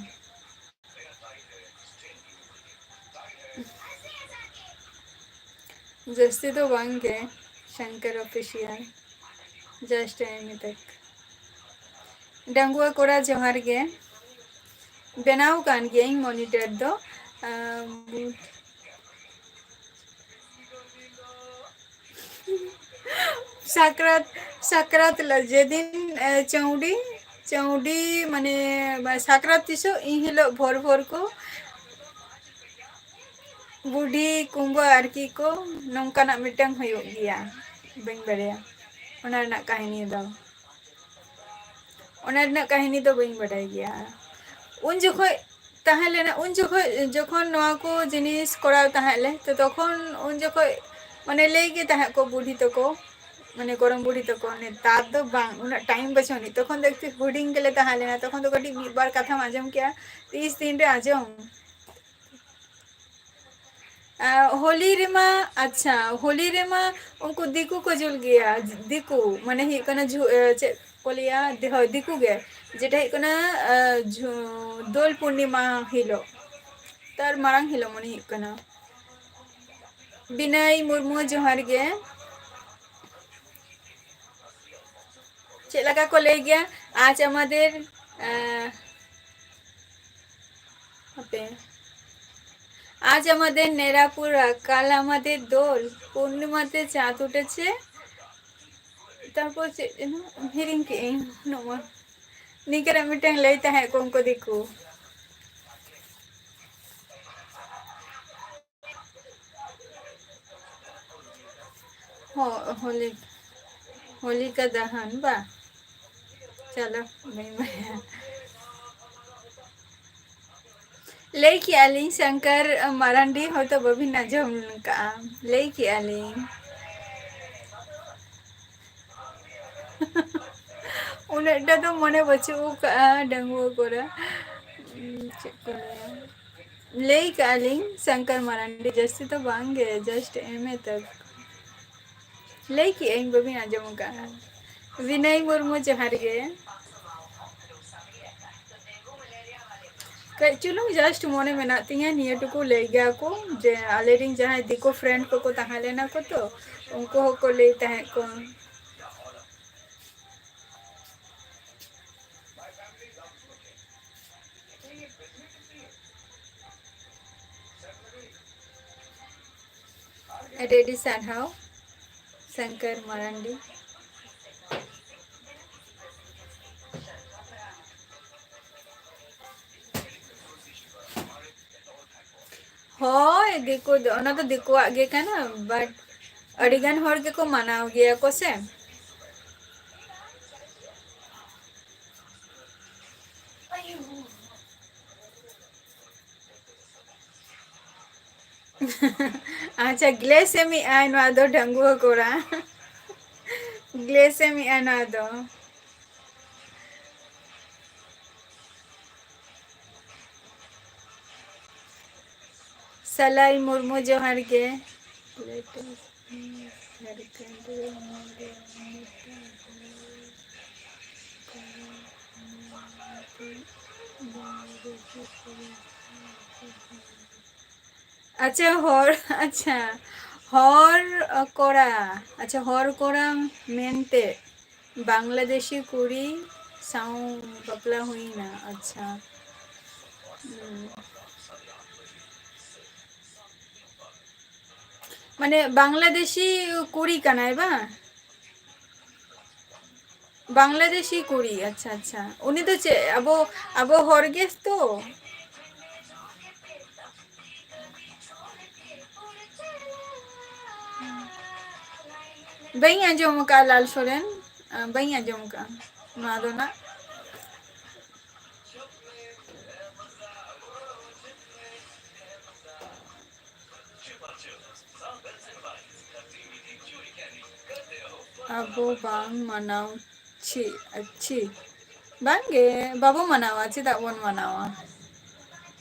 ᱡᱟᱹᱥᱛᱤ ᱫᱚ ᱵᱟᱝ ᱜᱮ, ᱥᱚᱝᱠᱚᱨ ᱚᱯᱷᱤᱥᱤᱭᱟᱞ, just ᱮᱢᱱᱤ ᱛᱮ᱾ ᱰᱟᱺᱜᱩᱣᱟᱹ ᱠᱚᱲᱟ ᱡᱚᱦᱟᱨ ᱜᱮ, ᱵᱮᱱᱟᱣ ᱠᱟᱱ ᱜᱤᱭᱟᱹᱧ ᱢᱚᱱᱤᱴᱚᱨ ᱫᱚ᱾ ᱟᱢ, ᱥᱟᱠᱨᱟᱛ, ᱥᱟᱠᱨᱟᱛ ᱞᱟ-, ᱡᱮᱫᱤᱱ, ᱮ, ᱪᱟᱹᱣᱰᱤ, ᱪᱟᱹᱣᱰᱤ ᱢᱟᱱᱮ ᱥᱟᱠᱨᱟᱛ ᱛᱤᱥᱚᱜ, ᱤᱱ ᱦᱤᱞᱳᱜ ᱵᱷᱳᱨ ᱵᱷᱳᱨ ᱠᱚ ᱵᱩᱰᱷᱤ ᱠᱩᱢᱵᱟᱹ ᱟᱨᱠᱤ ᱠᱚ ᱱᱚᱝᱠᱟᱱᱟᱜ ᱢᱤᱫᱴᱟᱝ ᱦᱩᱭᱩᱜ ᱜᱮᱭᱟ, ᱵᱟᱹᱧ ᱵᱟᱲᱟᱭᱟ ᱚᱱᱟ ᱨᱮᱱᱟᱜ ᱠᱟᱹᱦᱱᱤ ᱫᱚ᱾ ᱚᱱᱟ ᱨᱮᱱᱟᱜ ᱠᱟᱹᱦᱱᱤ ᱫᱚ ᱵᱟᱹᱧ ᱵᱟᱰᱟᱭ ᱜᱮᱭᱟ᱾ ᱩᱱ ᱡᱚᱠᱷᱚᱡ ᱛᱟᱦᱮᱸ ᱞᱮᱱᱟ, ᱩᱱ ᱡᱚᱠᱷᱚᱡ ᱡᱚᱠᱷᱚᱱ ᱱᱚᱣᱟ ᱠᱚ ᱡᱤᱱᱤᱥ ᱠᱚᱨᱟᱣ ᱛᱟᱦᱮᱸᱫ ᱞᱮ, ᱛᱚ ᱛᱚᱠᱷᱚᱱ ᱩᱱ ᱡᱚᱠᱷᱚᱡ ᱢᱟᱱᱮ ᱞᱟᱹᱭ ᱜᱮ ᱛᱟᱦᱮᱸᱫ ᱠᱚ ᱵᱩᱰᱷᱤ ᱛᱟᱠᱚ, ᱢᱟᱱᱮ ᱜᱚᱲᱚᱢ ᱵᱩᱰᱷᱤ ᱛᱟᱠᱚ, ᱱᱮᱛᱟᱨ ᱫᱚ ᱵᱟᱝ, ᱩᱱᱟᱹᱜ ᱴᱟᱭᱤᱢ ᱵᱟᱹᱪᱩᱜ ᱟᱹᱱᱤᱡ᱾ ᱛᱚᱠᱷᱚᱱ ᱫᱚ ᱮᱠᱴᱩ ᱦᱩᱰᱤᱧ ᱜᱮᱞᱮ ᱛᱟᱦᱮᱸ ᱞᱮᱱᱟ, ᱛᱚᱠᱷᱚᱱ ᱫᱚ ᱠᱟᱹᱴᱤᱡ ᱢᱤᱫ ᱵᱟᱨ ᱠᱟᱛᱷᱟᱢ ᱟᱸᱡᱚᱢ ᱠᱮᱜᱼᱟ, ᱛᱤᱥ ᱫᱤᱱ ᱨᱮ ᱟᱸᱡᱚᱢ᱾ ᱟ, ᱦᱳᱞᱤ ᱨᱮᱢᱟ, ᱟᱪᱪᱷᱟ, ᱦᱳᱞᱤ ᱨᱮᱢᱟ ᱩᱱᱠᱩ ᱫᱤᱠᱩ ᱠᱚ ᱡᱩᱞ ᱜᱮᱭᱟ, ᱫᱤᱠᱩ, ᱢᱟᱱᱮ ᱦᱩᱭᱩᱜ ᱠᱟᱱᱟ ᱡᱷᱩ-, ᱮ, ᱪᱮᱫ ᱠᱚ ᱞᱟᱹᱭᱟ, ᱫᱤ-, ᱦᱳᱭ, ᱫᱤᱠᱩ ᱜᱮ, ᱡᱮᱴᱟ ᱦᱩᱭᱩᱜ ᱠᱟᱱᱟ, ᱟ, ᱡᱷᱩ-, ᱫᱳᱞ ᱯᱩᱨᱱᱤᱢᱟ ᱦᱤᱞᱳᱜ, ᱛᱟᱨ ᱢᱟᱲᱟᱝ ᱦᱤᱞᱳᱜ ᱢᱚᱱᱮ ᱦᱩᱭᱩᱜ ᱠᱟᱱᱟ᱾ ᱵᱤᱱᱚᱭ ᱢᱩᱨᱢᱩ, ᱡᱚᱦᱟᱨ ᱜᱮ᱾ ᱪᱮᱫ ᱞᱮᱠᱟ ᱠᱚ ᱞᱟᱹᱭ ᱜᱮᱭᱟ, ᱟᱡ ᱟᱢᱟᱫᱮᱨ, ᱮ, ᱦᱟᱯᱮ, ᱟᱡ ᱟᱢᱟᱫᱮᱨ ᱱᱮᱨᱟᱯᱩᱨᱟ, ᱠᱟᱞ ᱟᱢᱟᱫᱮᱨ ᱫᱳᱞ, ᱯᱩᱨᱱᱤᱢᱟᱛᱮ ᱪᱟᱸᱫ ᱩঠেছে, ᱛᱟᱨᱯᱚᱨ ᱪᱮᱫ ᱡᱮᱱᱚ ᱦᱤᱲᱤᱧ ᱠᱮᱜ ᱟᱹᱧ, ᱩᱱᱟᱹᱜ ᱢᱟ᱾ ᱱᱤᱝᱠᱟᱹᱱᱟᱜ ᱢᱤᱫᱴᱟᱝ ᱞᱟᱹᱭ ᱛᱟᱦᱮᱸᱫ ᱠᱚ ᱩᱱᱠᱩ ᱫᱤᱠᱩ᱾ ᱦᱚᱸ, ᱦᱳᱞᱤ-, ᱦᱳᱞᱤᱠᱟ ᱫᱟᱦᱟᱱ ᱵᱟ? ᱪᱚᱞᱚ, ᱵᱟᱹᱧ ᱵᱟᱲᱟᱭᱟ᱾ ᱞᱟᱹᱭ ᱠᱮᱜᱼᱟ ᱞᱤᱧ, ᱥᱚᱝᱠᱚᱨ ᱢᱟᱨᱟᱱᱰᱤ ᱦᱚᱭᱛᱳ ᱵᱟᱹᱵᱤᱱ ᱟᱸᱡᱚᱢ ᱠᱟᱜᱼᱟ, ᱞᱟᱹᱭ ᱠᱮᱜᱼᱟ ᱞᱤᱧ᱾ ᱩᱱᱟᱹᱜᱴᱟ ᱫᱚ ᱢᱚᱱᱮ ᱵᱟᱹᱪᱩᱜ ᱠᱟᱜᱼᱟ, ᱰᱟᱺᱜᱩᱣᱟᱹ ᱠᱚᱲᱟ᱾ ᱩᱸ, ᱪᱮᱫ ᱠᱚ ᱞᱟᱹᱭᱟ? ᱞᱟᱹᱭ ᱠᱟᱜᱼᱟ ᱞᱤᱧ, ᱥᱚᱝᱠᱚᱨ ᱢᱟᱨᱟᱱᱰᱤ, ᱡᱟᱹᱥᱛᱤ ᱫᱚ ᱵᱟᱝ ᱜᱮ, just M A ᱛᱚᱠ᱾ ᱞᱟᱹᱭ ᱠᱮᱜᱼᱟᱹᱧ, ᱵᱟᱹᱵᱤᱱ ᱟᱸᱡᱚᱢ ᱠᱟᱜᱼᱟ᱾ ᱵᱤᱱᱚᱭ ᱢᱩᱨᱢᱩ, ᱡᱚᱦᱟᱨ ᱜᱮ᱾ ᱠᱟᱹᱡ ᱪᱩᱞᱩᱝ just ᱢᱚᱱᱮ ᱢᱮᱱᱟᱜ ᱛᱤᱧᱟᱹ ᱱᱤᱭᱟᱹ ᱴᱩᱠᱩ ᱞᱟᱹᱭ ᱜᱮᱭᱟ ᱠᱚ, ᱡᱮ ᱟᱞᱮᱨᱮᱱ ᱡᱟᱦᱟᱸᱭ ᱫᱤᱠᱩ friend ᱠᱚᱠᱚ ᱛᱟᱦᱮᱸ ᱞᱮᱱᱟ ᱠᱚ ᱛᱚ, ᱩᱱᱠᱩ ᱦᱚᱸᱠᱚ ᱞᱟᱹᱭ ᱛᱟᱦᱮᱸᱫ ᱠᱚ᱾ ᱟᱹᱰᱤ ᱟᱹᱰᱤ ᱥᱟᱨᱦᱟᱣ, ᱥᱚᱝᱠᱚᱨ ᱢᱟᱨᱟᱱᱰᱤ᱾ ᱦᱳᱭ, ᱫᱤᱠᱩ ᱫᱚ, ᱚᱱᱟ ᱫᱚ ᱫᱤᱠᱩᱣᱟᱜ ᱜᱮ ᱠᱟᱱᱟ, but ᱟᱹᱰᱤ ᱜᱟᱱ ᱦᱚᱲ ᱜᱮᱠᱚ ᱢᱟᱱᱟᱣ ᱜᱮᱭᱟ ᱠᱚ ᱥᱮ᱾ ᱟᱪᱪᱷᱟ, glass ᱮᱢ ᱮᱜᱼᱟᱭ ᱱᱚᱣᱟ ᱫᱚ ᱰᱟᱺᱜᱩᱣᱟᱹ ᱠᱚᱲᱟ᱾ Glass ᱮᱢ ᱮᱜᱼᱟᱭ ᱱᱚᱣᱟ ᱫᱚ᱾ ᱥᱟᱞᱟᱭ ᱢᱩᱨᱢᱩ, ᱡᱚᱦᱟᱨ ᱜᱮ᱾ ᱟᱪᱪᱷᱟ, ᱦᱚᱲ, ᱟᱪᱪᱷᱟ, ᱦᱚᱲ, ᱠᱚᱲᱟ, ᱟᱪᱪᱷᱟ, ᱦᱚᱲ ᱠᱚᱲᱟ ᱢᱮᱱᱛᱮ ᱵᱟᱝᱞᱟᱫᱮᱥᱤ ᱠᱩᱲᱤ ᱥᱟᱶ ᱵᱟᱯᱞᱟ ᱦᱩᱭᱱᱟ᱾ ᱟᱪᱪᱷᱟ᱾ ᱦᱩᱸ᱾ ᱢᱟᱱᱮ ᱵᱟᱝᱞᱟᱫᱮᱥᱤ ᱠᱩᱲᱤ ᱠᱟᱱᱟᱭ ᱵᱟᱝ? ᱵᱟᱝᱞᱟᱫᱮᱥᱤ ᱠᱩᱲᱤ, ᱟᱪᱪᱷᱟ, ᱟᱪᱪᱷᱟ᱾ ᱩᱱᱤ ᱫᱚ ᱪᱮᱫ, ᱟᱵᱚ, ᱟᱵᱚ ᱦᱚᱲ ᱜᱮ ᱛᱚ? ᱵᱟᱹᱧ ᱟᱸᱡᱚᱢ ᱟᱠᱟᱫᱼᱟ ᱞᱟᱞ ᱥᱚᱨᱮᱱ, ᱟᱸ, ᱵᱟᱹᱧ ᱟᱸᱡᱚᱢ ᱟᱠᱟᱫᱼᱟ ᱱᱚᱣᱟ ᱫᱚ ᱱᱟᱜ᱾ ᱟᱵᱚ ᱵᱟᱝ ᱢᱟᱱᱟᱣ ᱪᱮᱫ, ᱟᱪᱪᱷᱤ? ᱵᱟᱝᱜᱮ, ᱵᱟᱵᱚ ᱢᱟᱱᱟᱣᱟ᱾ ᱪᱮᱫᱟᱜ ᱵᱚᱱ ᱢᱟᱱᱟᱣᱟ?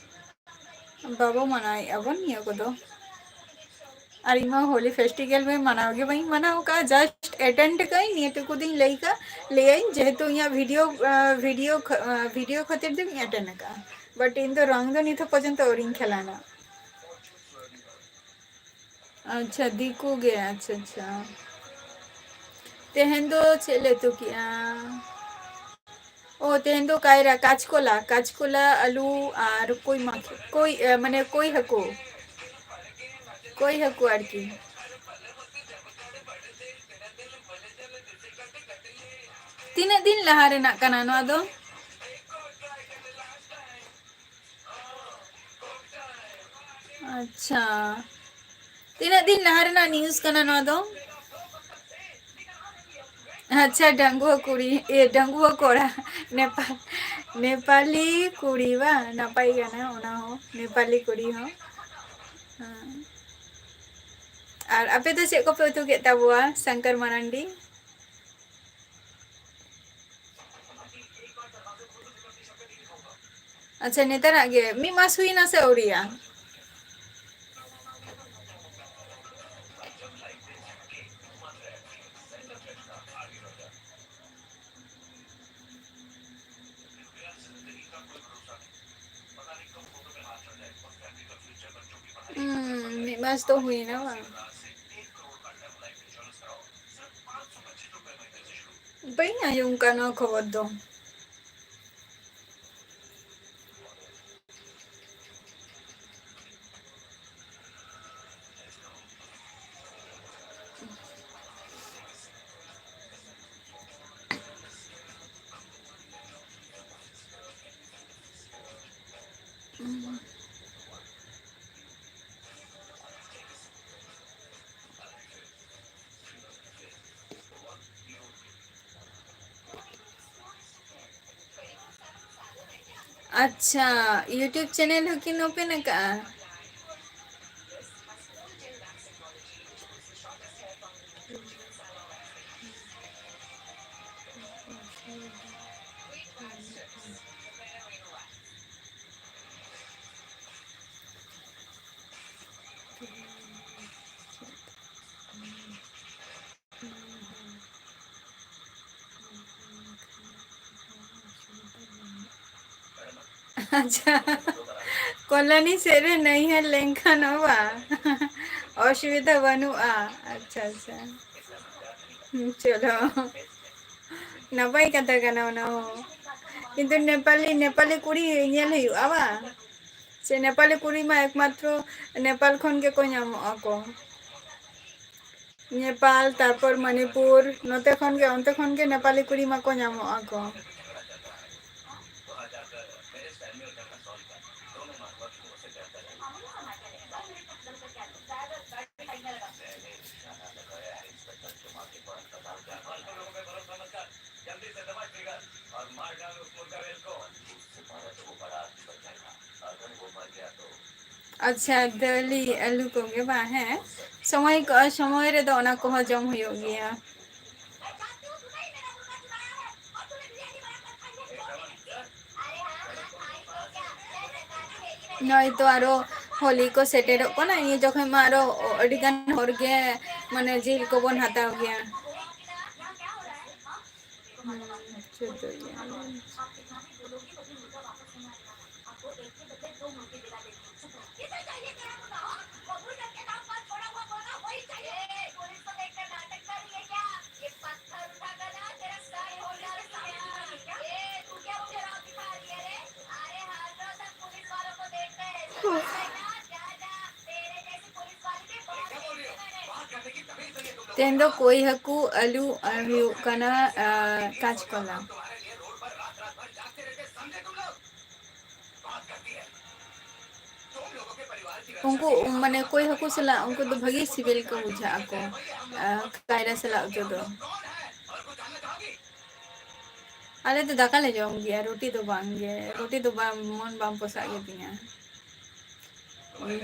ᱵᱟᱵᱚ ᱢᱟᱱᱟᱣᱮᱫᱼᱟ ᱵᱚᱱ ᱱᱤᱭᱟᱹ ᱠᱚᱫᱚ᱾ ᱟᱨ ᱤᱧ ᱢᱟ ᱦᱳᱞᱤ ᱯᱷᱮᱥᱴᱤᱵᱷᱟᱞ ᱢᱟ ᱢᱟᱱᱟᱣ ᱜᱮ ᱵᱟᱹᱧ ᱢᱟᱱᱟᱣ ᱟᱠᱟᱫᱼᱟ, just attend ᱟᱠᱟᱫ ᱟᱹᱧ, ᱱᱤᱭᱟᱹ ᱴᱩᱠᱩ ᱫᱚᱧ ᱞᱟᱹᱭ ᱟᱠᱟᱫᱼᱟ, ᱞᱟᱹᱭᱟᱹᱧ ᱡᱮᱦᱮᱛᱩ ᱤᱧᱟᱹᱜ video, ᱟᱸ, video ᱠᱷᱟ-, ᱟᱸ, video ᱠᱷᱟᱹᱛᱤᱨ ᱛᱮᱧ attend ᱟᱠᱟᱫᱼᱟ, but ᱤᱧ ᱫᱚ ᱨᱚᱝ ᱫᱚ ᱱᱤᱛ ᱦᱚᱸ ᱯᱚᱨᱡᱚᱱᱛᱚ ᱟᱹᱣᱨᱤᱧ ᱠᱷᱮᱞᱟᱱᱟ᱾ ᱟᱪᱪᱷᱟ, ᱫᱤᱠᱩ ᱜᱮ, ᱟᱪᱪᱷᱟ, ᱟᱪᱪᱷᱟ᱾ ᱛᱮᱦᱮᱧ ᱫᱚ ᱪᱮᱫ ᱞᱮ ᱩᱛᱩ ᱠᱮᱜᱼᱟ? ᱚ, ᱛᱮᱦᱮᱧ ᱫᱚ ᱠᱟᱭᱨᱟ, ᱠᱟᱪᱠᱚᱞᱟ, ᱠᱟᱪᱠᱚᱞᱟ, ᱟᱹᱞᱩ ᱟᱨ ᱠᱚᱭ ᱢᱟᱠᱷ-, ᱠᱚᱭ, ᱮ, ᱢᱟᱱᱮ ᱠᱚᱭ ᱦᱟᱹᱠᱩ᱾ ᱠᱚᱭ ᱦᱟᱹᱠᱩ ᱟᱨᱠᱤ᱾ ᱛᱤᱱᱟᱹᱜ ᱫᱤᱱ ᱞᱟᱦᱟ ᱨᱮᱱᱟᱜ ᱠᱟᱱᱟ ᱱᱚᱣᱟ ᱫᱚ? ᱟᱪᱪᱷᱟ, ᱛᱤᱱᱟᱹᱜ ᱫᱤᱱ ᱞᱟᱦᱟ ᱨᱮᱱᱟᱜ news ᱠᱟᱱᱟ ᱱᱚᱣᱟ ᱫᱚ? ᱟᱪᱪᱷᱟ, ᱰᱟᱺᱜᱩᱣᱟᱹ ᱠᱩᱲᱤ, ᱮ, ᱰᱟᱺᱜᱩᱣᱟᱹ ᱠᱚᱲᱟ, ᱱᱮᱯᱟ-, ᱱᱮᱯᱟᱞᱤ ᱠᱩᱲᱤ ᱵᱟᱝ? ᱱᱟᱯᱟᱭ ᱠᱟᱱᱟ ᱚᱱᱟ ᱦᱚᱸ, ᱱᱮᱯᱟᱞᱤ ᱠᱩᱲᱤ ᱦᱚᱸ᱾ ᱦᱮᱸ᱾ ᱟᱨ ᱟᱯᱮ ᱫᱚ ᱪᱮᱫ ᱠᱚᱯᱮ ᱩᱛᱩ ᱠᱮᱫ ᱛᱟᱵᱚᱣᱟ, ᱥᱚᱝᱠᱚᱨ ᱢᱟᱨᱟᱱᱰᱤ? ᱟᱪᱪᱷᱟ, ᱱᱮᱛᱟᱨᱟᱜ ᱜᱮ ᱢᱤᱫ ᱢᱟᱥ ᱦᱩᱭᱱᱟ ᱥᱮ ᱟᱹᱣᱨᱤᱭᱟ? ᱦᱩᱸ, ᱢᱤᱫ ᱢᱟᱥ ᱫᱚ ᱦᱩᱭᱱᱟ ᱵᱟᱝ? ᱵᱟᱹᱧ ᱟᱸᱡᱚᱢ ᱠᱟᱜ ᱱᱚᱣᱟ ᱠᱷᱚᱵᱚᱨ ᱫᱚ᱾ ᱟᱪᱪᱷᱟ, YouTube channel ᱦᱚᱸᱠᱤᱱ open ᱟᱠᱟᱜᱼᱟ? ᱟᱪᱪᱷᱟ, ᱠᱚᱞᱟᱱᱤ ᱥᱮᱫ ᱨᱮ ᱱᱟᱹᱭᱦᱟᱹᱨ ᱞᱮᱱᱠᱷᱟᱱ ᱦᱚᱸ ᱵᱟᱝ, ᱚᱥᱩᱵᱤᱫᱷᱟ ᱵᱟᱹᱱᱩᱜᱼᱟ᱾ ᱟᱪᱪᱷᱟ, ᱟᱪᱪᱷᱟ᱾ ᱦᱩᱸ, ᱪᱚᱞᱚ, ᱱᱟᱯᱟᱭ ᱠᱟᱛᱷᱟ ᱠᱟᱱᱟ ᱚᱱᱟ ᱦᱚᱸ᱾ ᱠᱤᱱᱛᱩ ᱱᱮᱯᱟᱞᱤ, ᱱᱮᱯᱟᱞᱤ ᱠᱩᱲᱤ ᱧᱮᱞ ᱦᱩᱭᱩᱜᱼᱟ ᱵᱟᱝ? ᱥᱮ ᱱᱮᱯᱟᱞᱤ ᱠᱩᱲᱤ ᱢᱟ ᱮᱠᱢᱟᱛᱨᱚ ᱱᱮᱯᱟᱞ ᱠᱷᱚᱱ ᱜᱮᱠᱚ ᱧᱟᱢᱚᱜᱼᱟ ᱠᱚ᱾ ᱱᱮᱯᱟᱞ, ᱛᱟᱨᱯᱚᱨ ᱢᱚᱱᱤᱯᱩᱨ, ᱱᱚᱛᱮ ᱠᱷᱚᱱ ᱜᱮ, ᱚᱱᱛᱮ ᱠᱷᱚᱱ ᱜᱮ ᱱᱮᱯᱟᱞᱤ ᱠᱩᱲᱤ ᱢᱟᱠᱚ ᱧᱟᱢᱚᱜᱼᱟ ᱠᱚ᱾ ᱟᱪᱪᱷᱟ, ᱫᱟᱹᱞᱤ ᱟᱹᱞᱩ ᱠᱚᱜᱮ ᱵᱟᱝ? ᱦᱮᱸ, ᱥᱚᱢᱚᱭ ᱠᱚ, ᱥᱚᱢᱚᱭ ᱨᱮᱫᱚ ᱚᱱᱟ ᱠᱚᱦᱚᱸ ᱡᱚᱢ ᱦᱩᱭᱩᱜ ᱜᱮᱭᱟ᱾ ᱱᱚᱜᱼᱚᱭ ᱛᱚ ᱟᱨᱚ ᱦᱳᱞᱤ ᱠᱚ ᱥᱮᱴᱮᱨᱚᱜ ᱠᱟᱱᱟ, ᱱᱤᱭᱟᱹ ᱡᱚᱠᱷᱚᱱ ᱢᱟ ᱟᱨᱚ ᱟᱹᱰᱤ ᱜᱟᱱ ᱦᱚᱲ ᱜᱮ ᱢᱟᱱᱮ ᱡᱤᱞ ᱠᱚᱵᱚᱱ ᱦᱟᱛᱟᱣ ᱜᱮᱭᱟ᱾ ᱦᱩᱸ, ᱪᱳᱫᱫᱳ ᱜᱮᱞ᱾ ᱛᱮᱦᱮᱧ ᱫᱚ ᱠᱳᱭ ᱦᱟᱹᱠᱩ, ᱟᱹᱞᱩ ᱟᱨ ᱦᱩᱭᱩᱜ ᱠᱟᱱᱟ, ᱟᱸ, ᱠᱟᱸᱪᱠᱚᱞᱟ᱾ बात करती है। ᱩᱱᱠᱩ ᱢᱟᱱᱮ ᱠᱚᱭ ᱦᱟᱹᱠᱩ ᱥᱟᱞᱟᱜ ᱩᱱᱠᱩ ᱫᱚ ᱵᱷᱟᱹᱜᱤ ᱥᱤᱵᱤᱞ ᱠᱚ ᱵᱩᱡᱷᱟᱹᱜ ᱟᱠᱚ, ᱟᱨ ᱠᱟᱭᱨᱟ ᱥᱟᱞᱟᱜ ᱩᱛᱩ ᱫᱚ᱾ ᱟᱞᱮ ᱫᱚ ᱫᱟᱠᱟ ᱞᱮ ᱡᱚᱢ ᱜᱮᱭᱟ, ᱨᱩᱴᱤ ᱫᱚ ᱵᱟᱝ ᱜᱮ, ᱨᱩᱴᱤ ᱫᱚ ᱵᱟᱝ, ᱢᱚᱱ ᱵᱟᱝ ᱯᱚᱥᱟᱜ ᱜᱮᱛᱤᱧᱟ᱾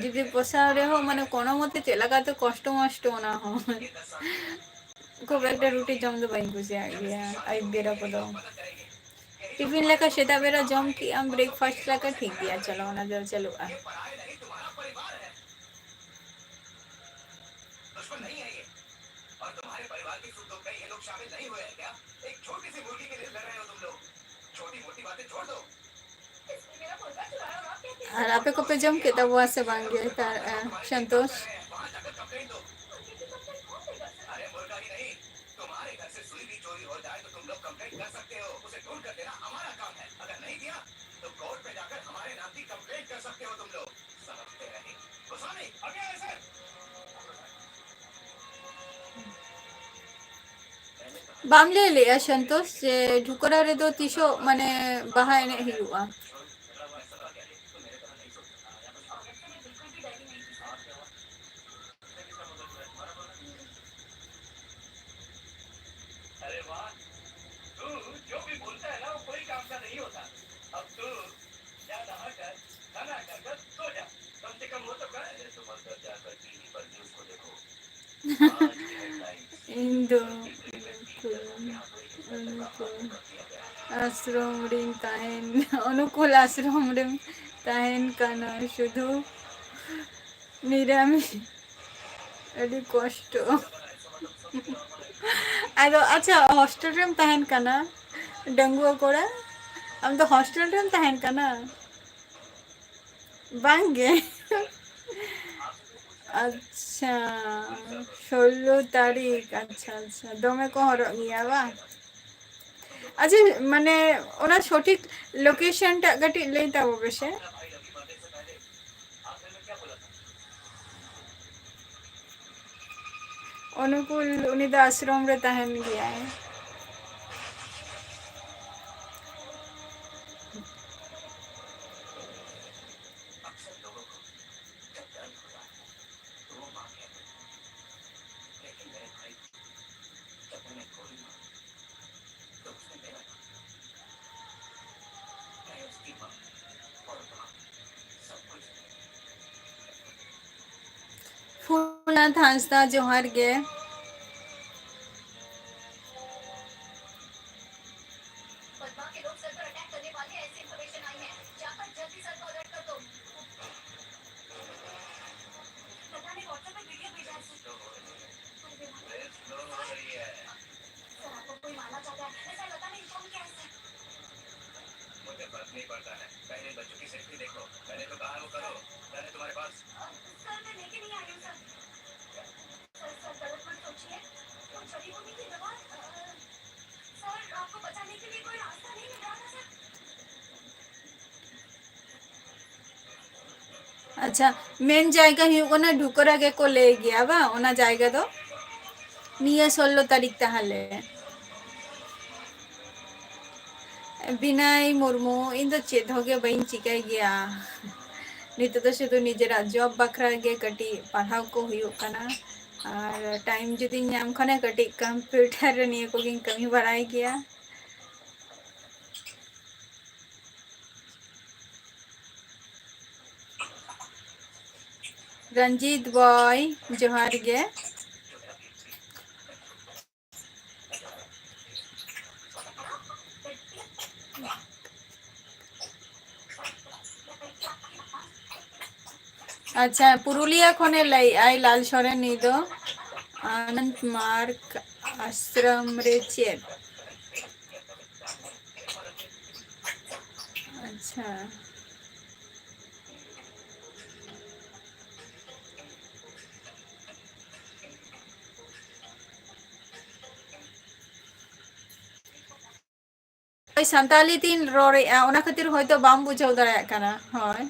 ᱡᱩᱫᱤ ᱯᱚᱥᱟᱣ ᱨᱮᱦᱚᱸ ᱢᱟᱱᱮ ᱠᱳᱱᱳ ᱢᱚᱛᱮ ᱪᱮᱫ ᱞᱮᱠᱟᱛᱮ ᱠᱚᱥᱴᱚ ᱢᱚᱥᱴᱚ ᱚᱱᱟ ᱦᱚᱸ᱾ ᱠᱷᱩᱵ ᱮᱠᱴᱟ ᱨᱩᱴᱤ ᱡᱚᱢ ᱫᱚ ᱵᱟᱹᱧ ᱠᱩᱥᱤᱭᱟᱜ ᱜᱮᱭᱟ ᱟᱹᱭᱩᱵ ᱵᱮᱨᱟ ᱠᱚᱫᱚ᱾ ᱴᱤᱯᱷᱤᱱ ᱞᱮᱠᱟ ᱥᱮᱛᱟᱜ ᱵᱮᱨᱟ ᱡᱚᱢ ᱠᱮᱜ ᱟᱢ, breakfast ᱞᱮᱠᱟ ᱴᱷᱤᱠ ᱜᱮᱭᱟ, ᱪᱚᱞᱚ ᱚᱱᱟ ᱫᱚ ᱪᱟᱹᱞᱩᱜᱼᱟ᱾ दुश्मन नहीं है ये। और तुम्हारे परिवार के सुख दुख में ये लोग शामिल नहीं हुए हैं क्या? एक छोटी सी मुर्गी के लिए लड़ रहे हो तुम लोग। छोटी मोटी बातें छोड़ दो। ᱟᱨ ᱟᱯᱮ ᱠᱚᱯᱮ ᱡᱚᱢ ᱠᱮᱫ ᱛᱟᱵᱚᱣᱟ ᱥᱮ ᱵᱟᱝ ᱜᱮ, ᱛᱟ-, ᱮ, ᱥᱚᱱᱛᱳᱥ? अरे मुर्गा ही नहीं, तुम्हारे घर से सुई भी चोरी हो जाए तो तुम लोग कंप्लेंट कर सकते हो। उसे ढूंढ कर देना हमारा काम है। अगर नहीं दिया तो कोर्ट में जाकर हमारे नाम की कंप्लेंट कर सकते हो तुम लोग। समझते नहीं? गुस्सा नहीं? आगे आए सर। ᱵᱟᱢ ᱞᱟᱹᱭ ᱞᱮᱜᱼᱟ ᱥᱚᱱᱛᱳᱥ ᱡᱮ ᱰᱷᱩᱠᱨᱟ ᱨᱮᱫᱚ ᱛᱤᱥᱚᱜ ᱢᱟᱱᱮ ᱵᱟᱦᱟ ᱮᱱᱮᱡ ᱦᱩᱭᱩᱜᱼᱟ? अरे वाह, तू जो भी बोलता है ना, वो कोई काम का नहीं होता। अब तू जा नहा कर, खाना खाकर सो जा। कम से कम वो तो कर। पहले तुम अंदर जाकर टीवी पर न्यूज़ को देखो। आज की हेडलाइंस। ᱤᱧ ᱫᱚ ᱚᱱᱩᱠᱩᱞ, ᱚᱱᱩᱠᱩᱞ ᱟᱥᱨᱚᱢ ᱨᱤᱧ ᱛᱟᱦᱮᱱ, ᱚᱱᱩᱠᱩᱞ ᱟᱥᱨᱚᱢ ᱨᱮᱢ ᱛᱟᱦᱮᱱ ᱠᱟᱱᱟ ᱥᱩᱫᱷᱩ᱾ ᱱᱤᱨᱟᱢᱤᱥ᱾ ᱟᱹᱰᱤ ᱠᱚᱥᱴᱚ᱾ ᱟᱫᱚ ᱟᱪᱪᱷᱟ, ᱦᱚᱥᱴᱮᱞ ᱨᱮᱢ ᱛᱟᱦᱮᱱ ᱠᱟᱱᱟ, ᱰᱟᱺᱜᱩᱣᱟᱹ ᱠᱚᱲᱟ? ᱟᱢ ᱫᱚ ᱦᱚᱥᱴᱮᱞ ᱨᱮᱢ ᱛᱟᱦᱮᱱ ᱠᱟᱱᱟ? ᱵᱟᱝ ᱜᱮ᱾ ᱟᱪᱪᱷᱟ, ᱥᱳᱞᱞᱳ ᱛᱟᱹᱨᱤᱠᱷ᱾ ᱟᱪᱪᱷᱟ, ᱟᱪᱪᱷᱟ, ᱫᱚᱢᱮ ᱠᱚ ᱦᱚᱨᱚᱜ ᱜᱮᱭᱟ ᱵᱟᱝ? ᱟᱪᱪᱷᱟ, ᱢᱟᱱᱮ ᱚᱱᱟ ᱥᱚᱴᱷᱤᱠ ᱞᱳᱠᱮᱥᱚᱱ ᱴᱟᱜ ᱠᱟᱹᱴᱤᱡ ᱞᱟᱹᱭ ᱛᱟᱵᱚ ᱯᱮᱥᱮ᱾ ᱚᱱᱩᱠᱩᱞ, ᱩᱱᱤ ᱫᱚ ᱟᱥᱨᱚᱢ ᱨᱮ ᱛᱟᱦᱮᱱ ᱜᱮᱭᱟᱭ᱾ ᱨᱟᱹᱜᱷᱩᱱᱟᱛᱷ ᱦᱟᱸᱥᱫᱟ, ᱡᱚᱦᱟᱨ ᱜᱮ᱾ मुझे फर्क नहीं पड़ता है। पहले बच्चों की सेफ्टी देखो। पहले तो बाहर वो करो। पहले तुम्हारे पास। सर, मैं लेके नहीं आई हूँ, सर। सर, सर, गलत मत सोचिए। वो जड़ी बूटी की दवा, अ, सर, आपको बचाने के लिए कोई रास्ता नहीं मिल रहा था, सर? ᱟᱪᱪᱷᱟ, ᱢᱮᱱ ᱡᱟᱭᱜᱟ ᱦᱩᱭᱩᱜ ᱠᱟᱱᱟ ᱰᱷᱩᱠᱟᱹᱨᱟ ᱜᱮᱠᱚ ᱞᱟᱹᱭ ᱜᱮᱭᱟ ᱵᱟᱝ, ᱚᱱᱟ ᱡᱟᱭᱜᱟ ᱫᱚ? ᱱᱤᱭᱟᱹ ᱥᱳᱞᱞᱳ ᱛᱟᱹᱨᱤᱠᱷ ᱛᱟᱦᱞᱮ᱾ ᱵᱤᱱᱟᱭ ᱢᱩᱨᱢᱩ, ᱤᱧ ᱫᱚ ᱪᱮᱫ ᱦᱚᱸ ᱜᱮ ᱵᱟᱹᱧ ᱪᱤᱠᱟᱹᱭ ᱜᱮᱭᱟ᱾ ᱱᱤᱛᱚᱜ ᱫᱚ ᱥᱩᱫᱷᱩ ᱱᱤᱡᱮᱨᱟᱜ ᱡᱚᱵ ᱵᱟᱠᱷᱨᱟ ᱜᱮ ᱠᱟᱹᱴᱤᱡ ᱯᱟᱲᱦᱟᱣ ᱠᱚ ᱦᱩᱭᱩᱜ ᱠᱟᱱᱟ᱾ ᱟᱨ ᱴᱟᱭᱤᱢ ᱡᱩᱫᱤᱧ ᱧᱟᱢ ᱠᱷᱟᱱ ᱠᱟᱹᱴᱤᱡ ᱠᱚᱢᱯᱤᱭᱩᱴᱟᱨ ᱨᱮ ᱱᱤᱭᱟᱹ ᱠᱚᱜᱮᱧ ᱠᱟᱹᱢᱤ ᱵᱟᱲᱟᱭ ᱜᱮᱭᱟ᱾ ᱨᱚᱧᱡᱤᱛ ᱵᱚᱭ, ᱡᱚᱦᱟᱨ ᱜᱮ᱾ ᱟᱪᱪᱷᱟ, ᱯᱩᱨᱩᱞᱤᱭᱟᱹ ᱠᱷᱚᱱᱮ ᱞᱟᱹᱭᱮᱜᱼᱟᱭ ᱞᱟᱞ ᱥᱚᱨᱮᱱ, ᱱᱩᱭ ᱫᱚ ᱟᱱᱚᱱᱫ ᱢᱟᱨᱜᱽ ᱟᱥᱨᱚᱢ ᱨᱮ ᱪᱮᱫ? ᱟᱪᱪᱷᱟ᱾ ᱦᱳᱭ, ᱥᱟᱱᱛᱟᱞᱤ ᱛᱤᱧ ᱨᱚᱲᱮᱫᱼᱟ, ᱚᱱᱟ ᱠᱷᱟᱹᱛᱤᱨ ᱦᱚᱭᱛᱳ ᱵᱟᱢ ᱵᱩᱡᱷᱟᱹᱣ ᱫᱟᱲᱮᱭᱟᱜ ᱠᱟᱱᱟ᱾ ᱦᱳᱭ᱾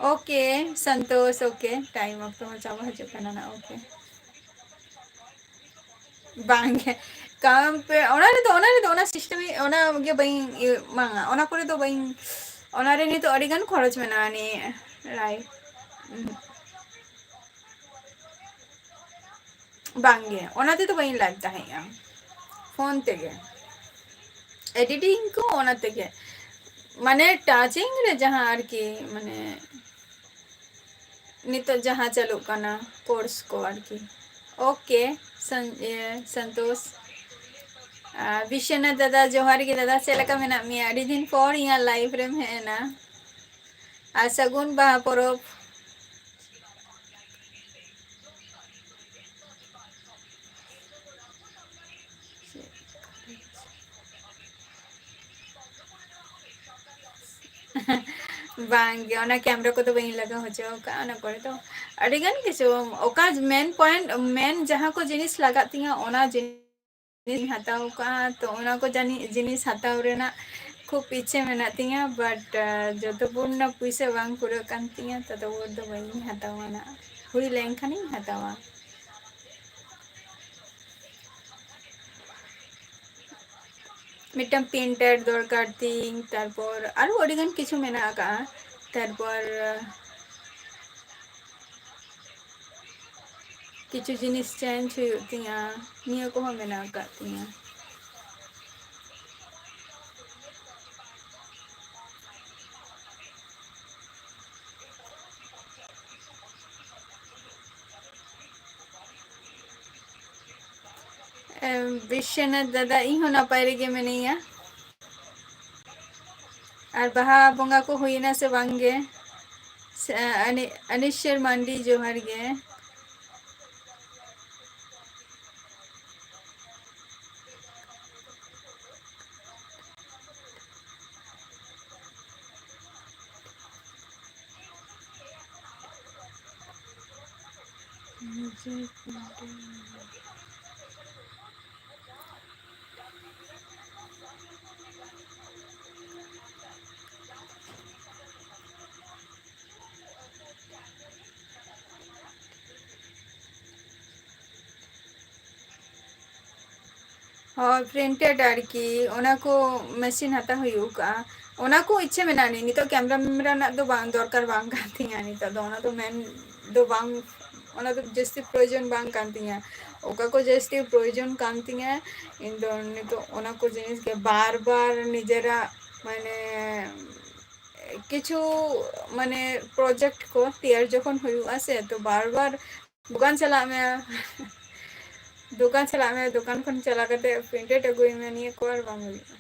ᱳᱠᱮ, ᱥᱚᱱᱛᱳᱥ, ᱳᱠᱮ, ᱴᱟᱭᱤᱢ ᱚᱠᱛᱚ ᱦᱚᱸ ᱪᱟᱵᱟ ᱦᱤᱡᱩᱜ ᱠᱟᱱᱟ ᱱᱟ, ᱳᱠᱮ᱾ ᱵᱟᱝᱜᱮ, ᱠᱟᱢᱯᱮ-, ᱚᱱᱟ ᱨᱮᱫᱚ, ᱚᱱᱟ ᱨᱮᱫᱚ, ᱚᱱᱟ ᱥᱤᱥᱴᱮᱢ, ᱚᱱᱟ ᱜᱮ ᱵᱟᱹᱧ, ᱤᱭᱟᱹ, ᱵᱟᱝᱟ, ᱚᱱᱟ ᱠᱚᱨᱮ ᱫᱚ ᱵᱟᱹᱧ, ᱚᱱᱟ ᱨᱮ ᱱᱤᱛᱚᱜ ᱟᱹᱰᱤ ᱜᱟᱱ ᱠᱷᱚᱨᱚᱪ ᱢᱮᱱᱟᱜᱼᱟ, ᱱᱤᱭᱟᱹ ᱨᱟᱭ-, ᱩᱸ᱾ ᱵᱟᱝᱜᱮ, ᱚᱱᱟ ᱛᱮᱫᱚ ᱵᱟᱹᱧ ᱞᱟᱭᱤᱵᱷ ᱛᱟᱦᱮᱸᱜᱼᱟ, ᱯᱷᱳᱱ ᱛᱮᱜᱮ᱾ ᱮᱰᱤᱴᱤᱝ ᱠᱚ ᱚᱱᱟ ᱛᱮᱜᱮ᱾ ᱢᱟᱱᱮ ᱴᱟᱪᱤᱝ ᱨᱮ ᱡᱟᱦᱟᱸ ᱟᱨᱠᱤ, ᱢᱟᱱᱮ ᱱᱤᱛᱚᱜ ᱡᱟᱦᱟᱸ ᱪᱟᱹᱞᱩᱜ ᱠᱟᱱᱟ ᱠᱳᱨᱥ ᱠᱚ ᱟᱨᱠᱤ᱾ ᱳᱠᱮ, ᱥᱚᱱ-, ᱤᱭᱟᱹ, ᱥᱚᱱᱛᱳᱥ᱾ ᱟᱨ ᱵᱤᱥᱥᱚᱱᱟᱛᱷ ᱫᱟᱫᱟ, ᱡᱚᱦᱟᱨ ᱜᱮ ᱫᱟᱫᱟ, ᱪᱮᱫ ᱞᱮᱠᱟ ᱢᱮᱱᱟᱜ ᱢᱮᱭᱟ? ᱟᱹᱰᱤ ᱫᱤᱱ ᱯᱚᱨ ᱤᱧᱟᱹᱜ ᱞᱟᱭᱤᱵᱷ ᱨᱮᱢ ᱦᱮᱡ ᱮᱱᱟ᱾ ᱟᱨ ᱥᱟᱹᱜᱩᱱ ᱵᱟᱦᱟ ᱯᱚᱨᱚᱵᱽ᱾ ᱵᱟᱝᱜᱮ, ᱚᱱᱟ ᱠᱮᱢᱨᱟ ᱠᱚᱫᱚ ᱵᱟᱹᱧ ᱞᱟᱜᱟᱣ ᱦᱚᱪᱚ ᱟᱠᱟᱫᱼᱟ᱾ ᱚᱱᱟ ᱠᱚᱨᱮ ᱫᱚ ᱟᱹᱰᱤᱜᱟᱱ ᱠᱤᱪᱷᱩ, ᱚᱠᱟ ᱢᱮᱱ ᱯᱚᱭᱮᱱᱴ, ᱢᱮᱱ ᱡᱟᱦᱟᱸ ᱠᱚ ᱡᱤᱱᱤᱥ ᱞᱟᱜᱟᱜ ᱛᱤᱧᱟᱹ, ᱚᱱᱟ ᱡᱤᱱᱤᱥ ᱤᱧ ᱦᱟᱛᱟᱣ ᱠᱟᱜᱼᱟ᱾ ᱛᱚ ᱚᱱᱟ ᱠᱚ ᱡᱟᱹᱱᱤ-, ᱡᱤᱱᱤᱥ ᱦᱟᱛᱟᱣ ᱨᱮᱱᱟᱜ ᱠᱷᱩᱵ ᱤᱪᱪᱷᱟᱹ ᱢᱮᱱᱟᱜ ᱛᱤᱧᱟᱹ, but, ᱟᱸ, ᱡᱚᱛᱚ ᱵᱷᱳᱨ ᱨᱮᱱᱟᱜ ᱯᱩᱭᱥᱟᱹ ᱵᱟᱝ ᱠᱩᱲᱟᱹᱜ ᱠᱟᱱ ᱛᱤᱧᱟᱹ, ᱛᱚᱛᱚ ᱵᱷᱳᱨ ᱫᱚ ᱵᱟᱹᱧ ᱦᱟᱛᱟᱣᱟ ᱱᱟᱜ᱾ ᱦᱩᱭ ᱞᱮᱱᱠᱷᱟᱱᱤᱧ ᱦᱟᱛᱟᱣᱟ᱾ ᱢᱤᱫᱴᱟᱝ ᱯᱨᱤᱱᱴᱟᱨ ᱫᱚᱨᱠᱟᱨ ᱛᱤᱧ, ᱛᱟᱨᱯᱚᱨ ᱟᱨᱚ ᱟᱹᱰᱤᱜᱟᱱ ᱠᱤᱪᱷᱩ ᱢᱮᱱᱟᱜ ᱟᱠᱟᱜᱼᱟ᱾ ᱛᱟᱨᱯᱚᱨ ᱠᱤᱪᱷᱩ ᱡᱤᱱᱤᱥ ᱪᱮᱧᱡᱽ ᱦᱩᱭᱩᱜ ᱛᱤᱧᱟᱹ, ᱱᱤᱭᱟᱹ ᱠᱚᱦᱚᱸ ᱢᱮᱱᱟᱜ ᱟᱠᱟᱫ ᱛᱤᱧᱟᱹ᱾ ᱮᱢ, ᱵᱤᱥᱥᱚᱱᱟᱛᱷ ᱫᱟᱫᱟ, ᱤᱧ ᱦᱚᱸ ᱱᱟᱯᱟᱭ ᱨᱮᱜᱮ ᱢᱮᱱᱟᱹᱧᱟ᱾ ᱟᱨ ᱵᱟᱦᱟ ᱵᱚᱸᱜᱟ ᱠᱚ ᱦᱩᱭᱱᱟ ᱥᱮ ᱵᱟᱝ ᱜᱮ? ᱥᱮ, ᱟᱹᱱᱤ-, ᱟᱹᱱᱤᱥᱥᱚᱨ ᱢᱟᱱᱰᱤ, ᱡᱚᱦᱟᱨ ᱜᱮ᱾ ᱦᱳᱭ, ᱯᱨᱤᱱᱴᱮᱰ ᱟᱨᱠᱤ, ᱚᱱᱟ ᱠᱚ ᱢᱮᱥᱤᱱ ᱦᱟᱛᱟᱣ ᱦᱩᱭᱩᱜ ᱠᱟᱜᱼᱟ᱾ ᱚᱱᱟ ᱠᱚ ᱤᱪᱪᱷᱟᱹ ᱢᱮᱱᱟᱜ ᱟᱹᱱᱤᱡ, ᱱᱤᱛᱚᱜ ᱠᱮᱢᱨᱟ ᱢᱮᱢᱨᱟ ᱨᱮᱱᱟᱜ ᱫᱚ ᱵᱟᱝ, ᱫᱚᱨᱠᱟᱨ ᱵᱟᱝ ᱠᱟᱱ ᱛᱤᱧᱟᱹ ᱱᱤᱛᱚᱜ ᱫᱚ, ᱚᱱᱟ ᱫᱚ ᱢᱮᱱ ᱫᱚ ᱵᱟᱝ, ᱚᱱᱟ ᱫᱚ ᱡᱟᱹᱥᱛᱤ ᱯᱨᱚᱭᱳᱡᱚᱱ ᱵᱟᱝ ᱠᱟᱱ ᱛᱤᱧᱟᱹ᱾ ᱚᱠᱟ ᱠᱚ ᱡᱟᱹᱥᱛᱤ ᱯᱨᱚᱭᱳᱡᱚᱱ ᱠᱟᱱ ᱛᱤᱧᱟᱹ, ᱤᱧ ᱫᱚ ᱱᱤᱛᱚᱜ ᱚᱱᱟ ᱠᱚ ᱡᱤᱱᱤᱥ ᱜᱮ ᱵᱟᱨ ᱵᱟᱨ ᱱᱤᱡᱮᱨᱟᱜ ᱢᱟᱱᱮ ᱠᱤᱪᱷᱩ ᱢᱟᱱᱮ project ᱠᱚ ᱛᱮᱭᱟᱨ ᱡᱚᱠᱷᱚᱱ ᱦᱩᱭᱩᱜᱼᱟ ᱥᱮ, ᱛᱚ ᱵᱟᱨ ᱵᱟᱨ ᱫᱚᱠᱟᱱ ᱪᱟᱞᱟᱜ ᱢᱮ, ᱫᱚᱠᱟᱱ ᱪᱟᱞᱟᱜ ᱢᱮ, ᱫᱚᱠᱟᱱ ᱠᱷᱚᱱ ᱪᱟᱞᱟᱣ ᱠᱟᱛᱮ printed ᱟᱹᱜᱩᱭ ᱢᱮ, ᱱᱤᱭᱟᱹ ᱠᱚ ᱟᱨ ᱵᱟᱝ ᱦᱩᱭᱩᱜᱼᱟ᱾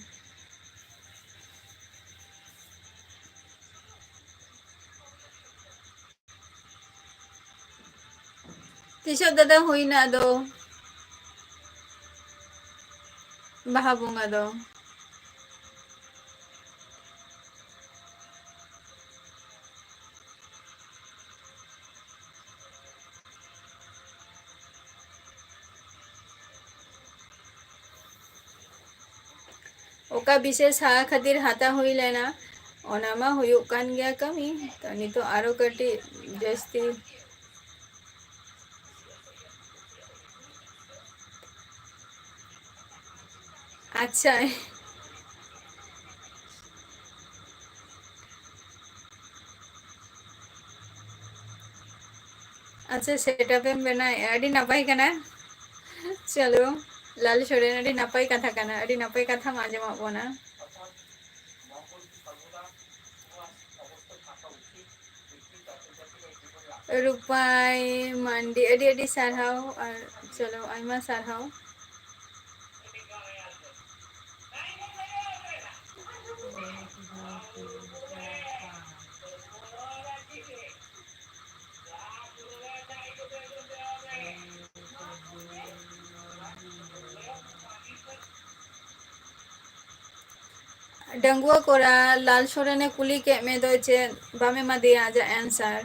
ᱛᱤᱥᱚᱜ ᱫᱟᱫᱟ ᱦᱩᱭᱱᱟ ᱟᱫᱚ ᱵᱟᱦᱟ ᱵᱚᱸᱜᱟ ᱫᱚ? ᱚᱠᱟ ᱵᱤᱥᱮᱥ ᱦᱟ ᱠᱷᱟᱹᱛᱤᱨ ᱦᱟᱛᱟᱣ ᱦᱩᱭ ᱞᱮᱱᱟ, ᱚᱱᱟ ᱢᱟ ᱦᱩᱭᱩᱜ ᱠᱟᱱ ᱜᱮᱭᱟ ᱠᱟᱹᱢᱤ᱾ ᱛᱚ ᱱᱤᱛᱚᱜ ᱟᱨᱚ ᱠᱟᱹᱴᱤᱡ ᱡᱟᱹᱥᱛᱤ᱾ ᱟᱪᱪᱷᱟ᱾ ᱟᱪᱪᱷᱟ, setup ᱮᱢ ᱵᱮᱱᱟᱣᱮᱫᱼᱟ, ᱟᱹᱰᱤ ᱱᱟᱯᱟᱭ ᱠᱟᱱᱟ᱾ ᱪᱚᱞᱚ, ᱞᱟᱞ ᱥᱚᱨᱮᱱ, ᱟᱹᱰᱤ ᱱᱟᱯᱟᱭ ᱠᱟᱛᱷᱟ ᱠᱟᱱᱟ, ᱟᱹᱰᱤ ᱱᱟᱯᱟᱭ ᱠᱟᱛᱷᱟᱢ ᱟᱸᱡᱚᱢᱟᱜ ᱵᱚᱱᱟ᱾ ᱨᱩᱯᱟᱭ ᱢᱟᱱᱰᱤ, ᱟᱹᱰᱤ ᱟᱹᱰᱤ ᱥᱟᱨᱦᱟᱣ, ᱟᱨ ᱪᱚᱞᱚ, ᱟᱭᱢᱟ ᱥᱟᱨᱦᱟᱣ᱾ ᱰᱟᱺᱜᱩᱣᱟᱹ ᱠᱚᱲᱟ, ᱞᱟᱞ ᱥᱚᱨᱮᱱᱮ ᱠᱩᱞᱤ ᱠᱮᱫ ᱢᱮ ᱫᱚ ᱪᱮᱫ? ᱵᱟᱢ ᱮᱢᱟ ᱫᱮᱭᱟ ᱟᱡᱟᱜ answer᱾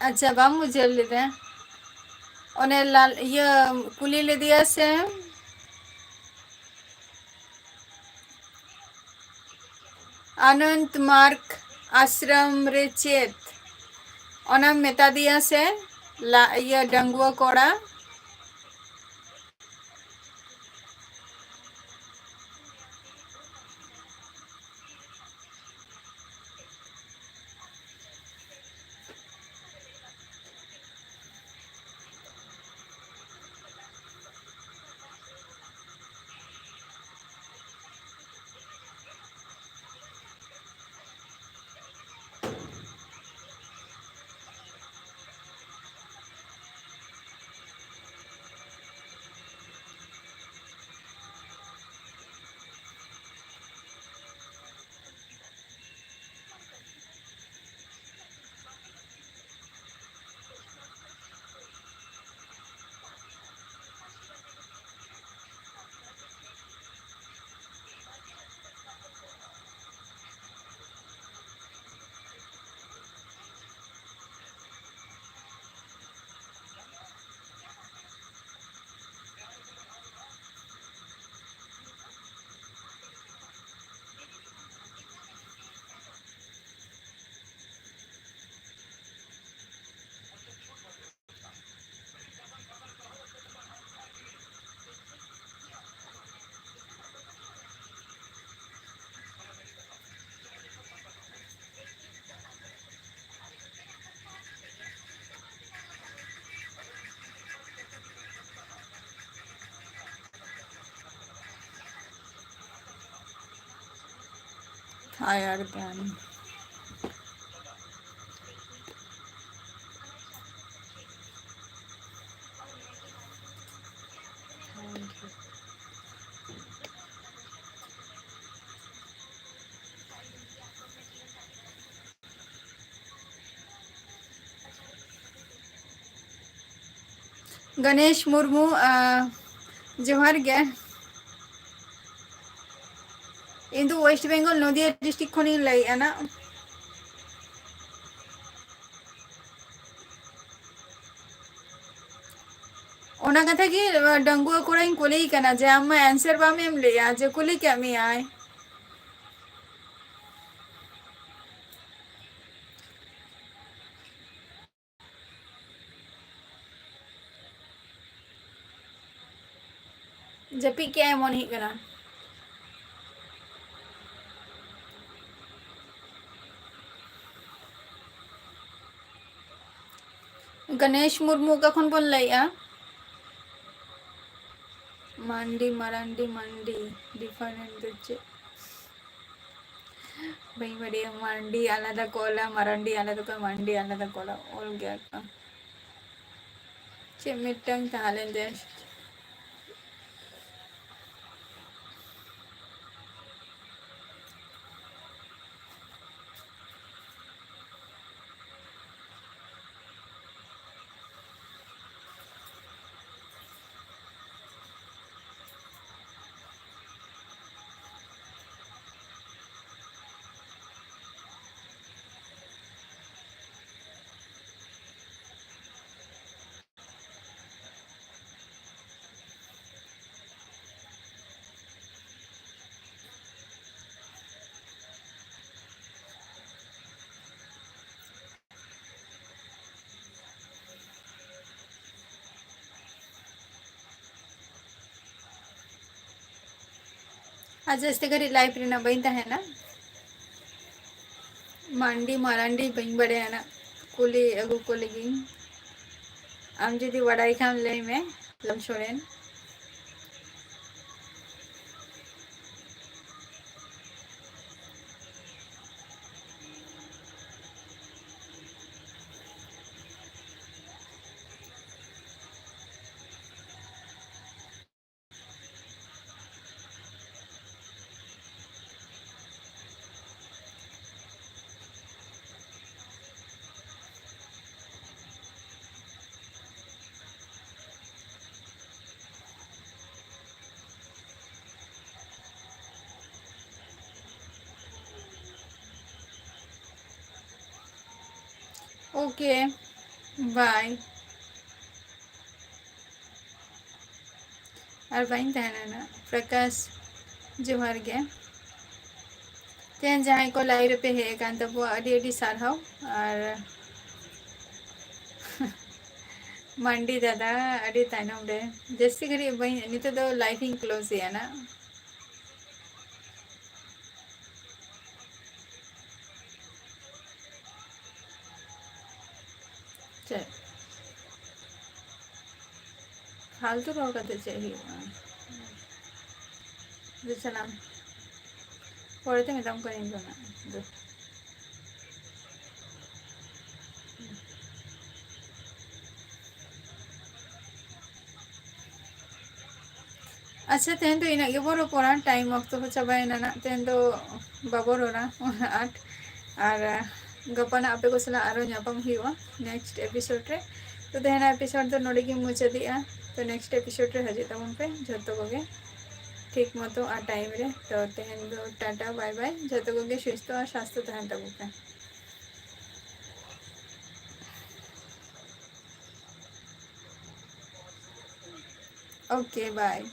ᱟᱪᱪᱷᱟ, ᱵᱟᱢ ᱵᱩᱡᱷᱟᱹᱣ ᱞᱮᱫᱟ? ᱚᱱᱮ ᱞᱟᱞ, ᱤᱭᱟᱹ, ᱠᱩᱞᱤ ᱞᱮᱫᱮᱭᱟ ᱥᱮ? ᱟᱱᱚᱱᱛ ᱢᱟᱨᱜᱽ ᱟᱥᱨᱚᱢ ᱨᱮ ᱪᱮᱫ? ᱚᱱᱟᱢ ᱢᱮᱛᱟ ᱫᱮᱭᱟ ᱥᱮ? ᱞᱟ-, ᱤᱭᱟᱹ, ᱰᱟᱺᱜᱩᱣᱟᱹ ᱠᱚᱲᱟ᱾ ᱦᱟᱭ ᱮᱠᱫᱚᱢ᱾ ᱜᱚᱱᱮᱥ ᱢᱩᱨᱢᱩ, ᱟ, ᱡᱚᱦᱟᱨ ᱜᱮ᱾ ᱤᱧ ᱫᱚ ᱳᱭᱮᱥᱴ ᱵᱮᱝᱜᱚᱞ, ᱱᱚᱫᱤᱭᱟ ᱰᱤᱥᱴᱨᱤᱠᱴ ᱠᱷᱚᱱᱤᱧ ᱞᱟᱹᱭᱮᱫᱼᱟ ᱱᱟᱜ᱾ ᱚᱱᱟ ᱠᱟᱛᱷᱟ ᱜᱮ ᱰᱟᱺᱜᱩᱣᱟᱹ ᱠᱚᱲᱟᱧ ᱠᱩᱞᱤᱭᱮ ᱠᱟᱱᱟ ᱡᱮ ᱟᱢ ᱢᱟ answer ᱵᱟᱢ ᱮᱢ ᱞᱮᱜᱼᱟ, ᱡᱮ ᱠᱩᱞᱤ ᱠᱮᱫ ᱢᱮᱭᱟᱭ᱾ ᱡᱟᱹᱯᱤᱫ ᱠᱮᱜᱼᱟᱭ ᱢᱚᱱᱮ ᱦᱩᱭᱩᱜ ᱠᱟᱱᱟ᱾ ᱜᱚᱱᱮᱥ ᱢᱩᱨᱢᱩ ᱚᱠᱟ ᱠᱷᱚᱱ ᱵᱚᱱ ᱞᱟᱹᱭᱮᱜᱼᱟ? ᱢᱟᱱᱰᱤ, ᱢᱟᱨᱟᱱᱰᱤ, ᱢᱟᱱᱰᱤ, different ᱫᱚ ᱪᱮᱫ? ᱵᱟᱹᱧ ᱵᱟᱰᱟᱭᱟ᱾ ᱢᱟᱱᱰᱤ ᱟᱞᱟᱫᱟ ᱠᱚ ᱚᱞᱟ, ᱢᱟᱨᱟᱱᱰᱤ ᱟᱞᱟᱫᱟ ᱠᱚ, ᱢᱟᱱᱰᱤ ᱟᱞᱟᱫᱟ ᱠᱚ ᱚᱞᱟ, ᱚᱞ ᱜᱮᱭᱟ ᱠᱚ᱾ ᱪᱮᱫ ᱢᱤᱫᱴᱟᱝ ᱛᱟᱦᱮᱸ ᱞᱮᱱ ᱛᱟᱭᱟ᱾ ᱟᱨ ᱡᱟᱹᱥᱛᱤ ᱜᱷᱟᱹᱲᱤᱡ live ᱨᱮᱱᱟᱜ ᱵᱟᱹᱧ ᱛᱟᱦᱮᱱᱟ᱾ ᱢᱟᱱᱰᱤ ᱢᱟᱨᱟᱱᱰᱤ ᱵᱟᱹᱧ ᱵᱟᱲᱟᱭᱟ ᱱᱟᱜ, ᱠᱩᱞᱤ ᱟᱹᱜᱩ ᱠᱚ ᱞᱮᱜᱤᱧ᱾ ᱟᱢ ᱡᱩᱫᱤ ᱵᱟᱲᱟᱭ ᱠᱷᱟᱱ ᱞᱟᱹᱭ ᱢᱮ, ᱞᱟᱢ ᱥᱚᱨᱮᱱ᱾ Okay, bye. ᱟᱨ ᱵᱟᱹᱧ ᱛᱟᱦᱮᱱᱟ ᱱᱟᱜ᱾ ᱯᱨᱚᱠᱟᱥ, ᱡᱚᱦᱟᱨ ᱜᱮ᱾ ᱛᱮᱦᱮᱧ ᱡᱟᱦᱟᱸᱭ ᱠᱚ live ᱨᱮᱯᱮ ᱦᱮᱡ ᱟᱠᱟᱱ ᱛᱟᱵᱚᱣᱟ, ᱟᱹᱰᱤ ᱟᱹᱰᱤ ᱥᱟᱨᱦᱟᱣ᱾ ᱟᱨ ᱢᱟᱱᱰᱤ ᱫᱟᱫᱟ, ᱟᱹᱰᱤ ᱛᱟᱭᱱᱚᱢ ᱨᱮ, ᱡᱟᱹᱥᱛᱤ ᱜᱷᱟᱹᱲᱤᱡ ᱵᱟᱹᱧ, ᱱᱤᱛᱚᱜ ᱫᱚ live ᱤᱧ close ᱮᱜᱼᱟ ᱱᱟᱜ᱾ ᱪᱮᱫ ᱯᱷᱟᱞᱛᱩ ᱨᱚᱲ ᱠᱟᱛᱮ ᱪᱮᱫ ᱦᱩᱭᱩᱜᱼᱟ? ᱫᱩ ᱥᱟᱱᱟᱢ ᱯᱚᱨᱮᱛᱮ ᱢᱮᱛᱟᱢ ᱠᱟᱹᱱᱟᱹᱧ ᱫᱚ ᱱᱟᱜ᱾ ᱫᱩ᱾ ᱟᱪᱪᱷᱟ, ᱛᱮᱦᱮᱧ ᱫᱚ ᱤᱱᱟᱹᱜ ᱜᱮᱵᱚᱱ ᱨᱚᱯᱚᱲᱟ, time ᱚᱠᱛᱚ ᱦᱚᱸ ᱪᱟᱵᱟᱭᱮᱱᱟ ᱱᱟᱜ, ᱛᱮᱦᱮᱧ ᱫᱚ ᱵᱟᱵᱚ ᱨᱚᱲᱟ ᱩᱱᱟᱹᱜ ᱟᱸᱴ᱾ ᱟᱨ ᱜᱟᱯᱟ ᱱᱟᱜ ᱟᱯᱮ ᱠᱚ ᱥᱟᱞᱟᱜ ᱟᱨᱚ ᱧᱟᱯᱟᱢ ᱦᱩᱭᱩᱜᱼᱟ next episode ᱨᱮ᱾ ᱛᱚ ᱛᱮᱦᱮᱧᱟᱜ episode ᱫᱚ ᱱᱚᱰᱮ ᱜᱮᱧ ᱢᱩᱪᱟᱹᱫᱮᱜᱼᱟ᱾ ᱛᱚ next episode ᱨᱮ ᱦᱤᱡᱩᱜ ᱛᱟᱵᱚᱱ ᱯᱮ ᱡᱷᱚᱛᱚ ᱠᱚᱜᱮ ᱴᱷᱤᱠ ᱢᱚᱛᱚ ᱟᱨ time ᱨᱮ᱾ ᱛᱚ ᱛᱮᱦᱮᱧ ᱫᱚ ᱴᱟᱴᱟ, bye bye, ᱡᱷᱚᱛᱚ ᱠᱚᱜᱮ ᱥᱩᱥᱛᱷᱚ ᱟᱨ ᱥᱟᱥᱛᱷᱚ ᱛᱟᱦᱮᱱ ᱛᱟᱵᱚᱱ ᱯᱮ᱾ Okay, bye.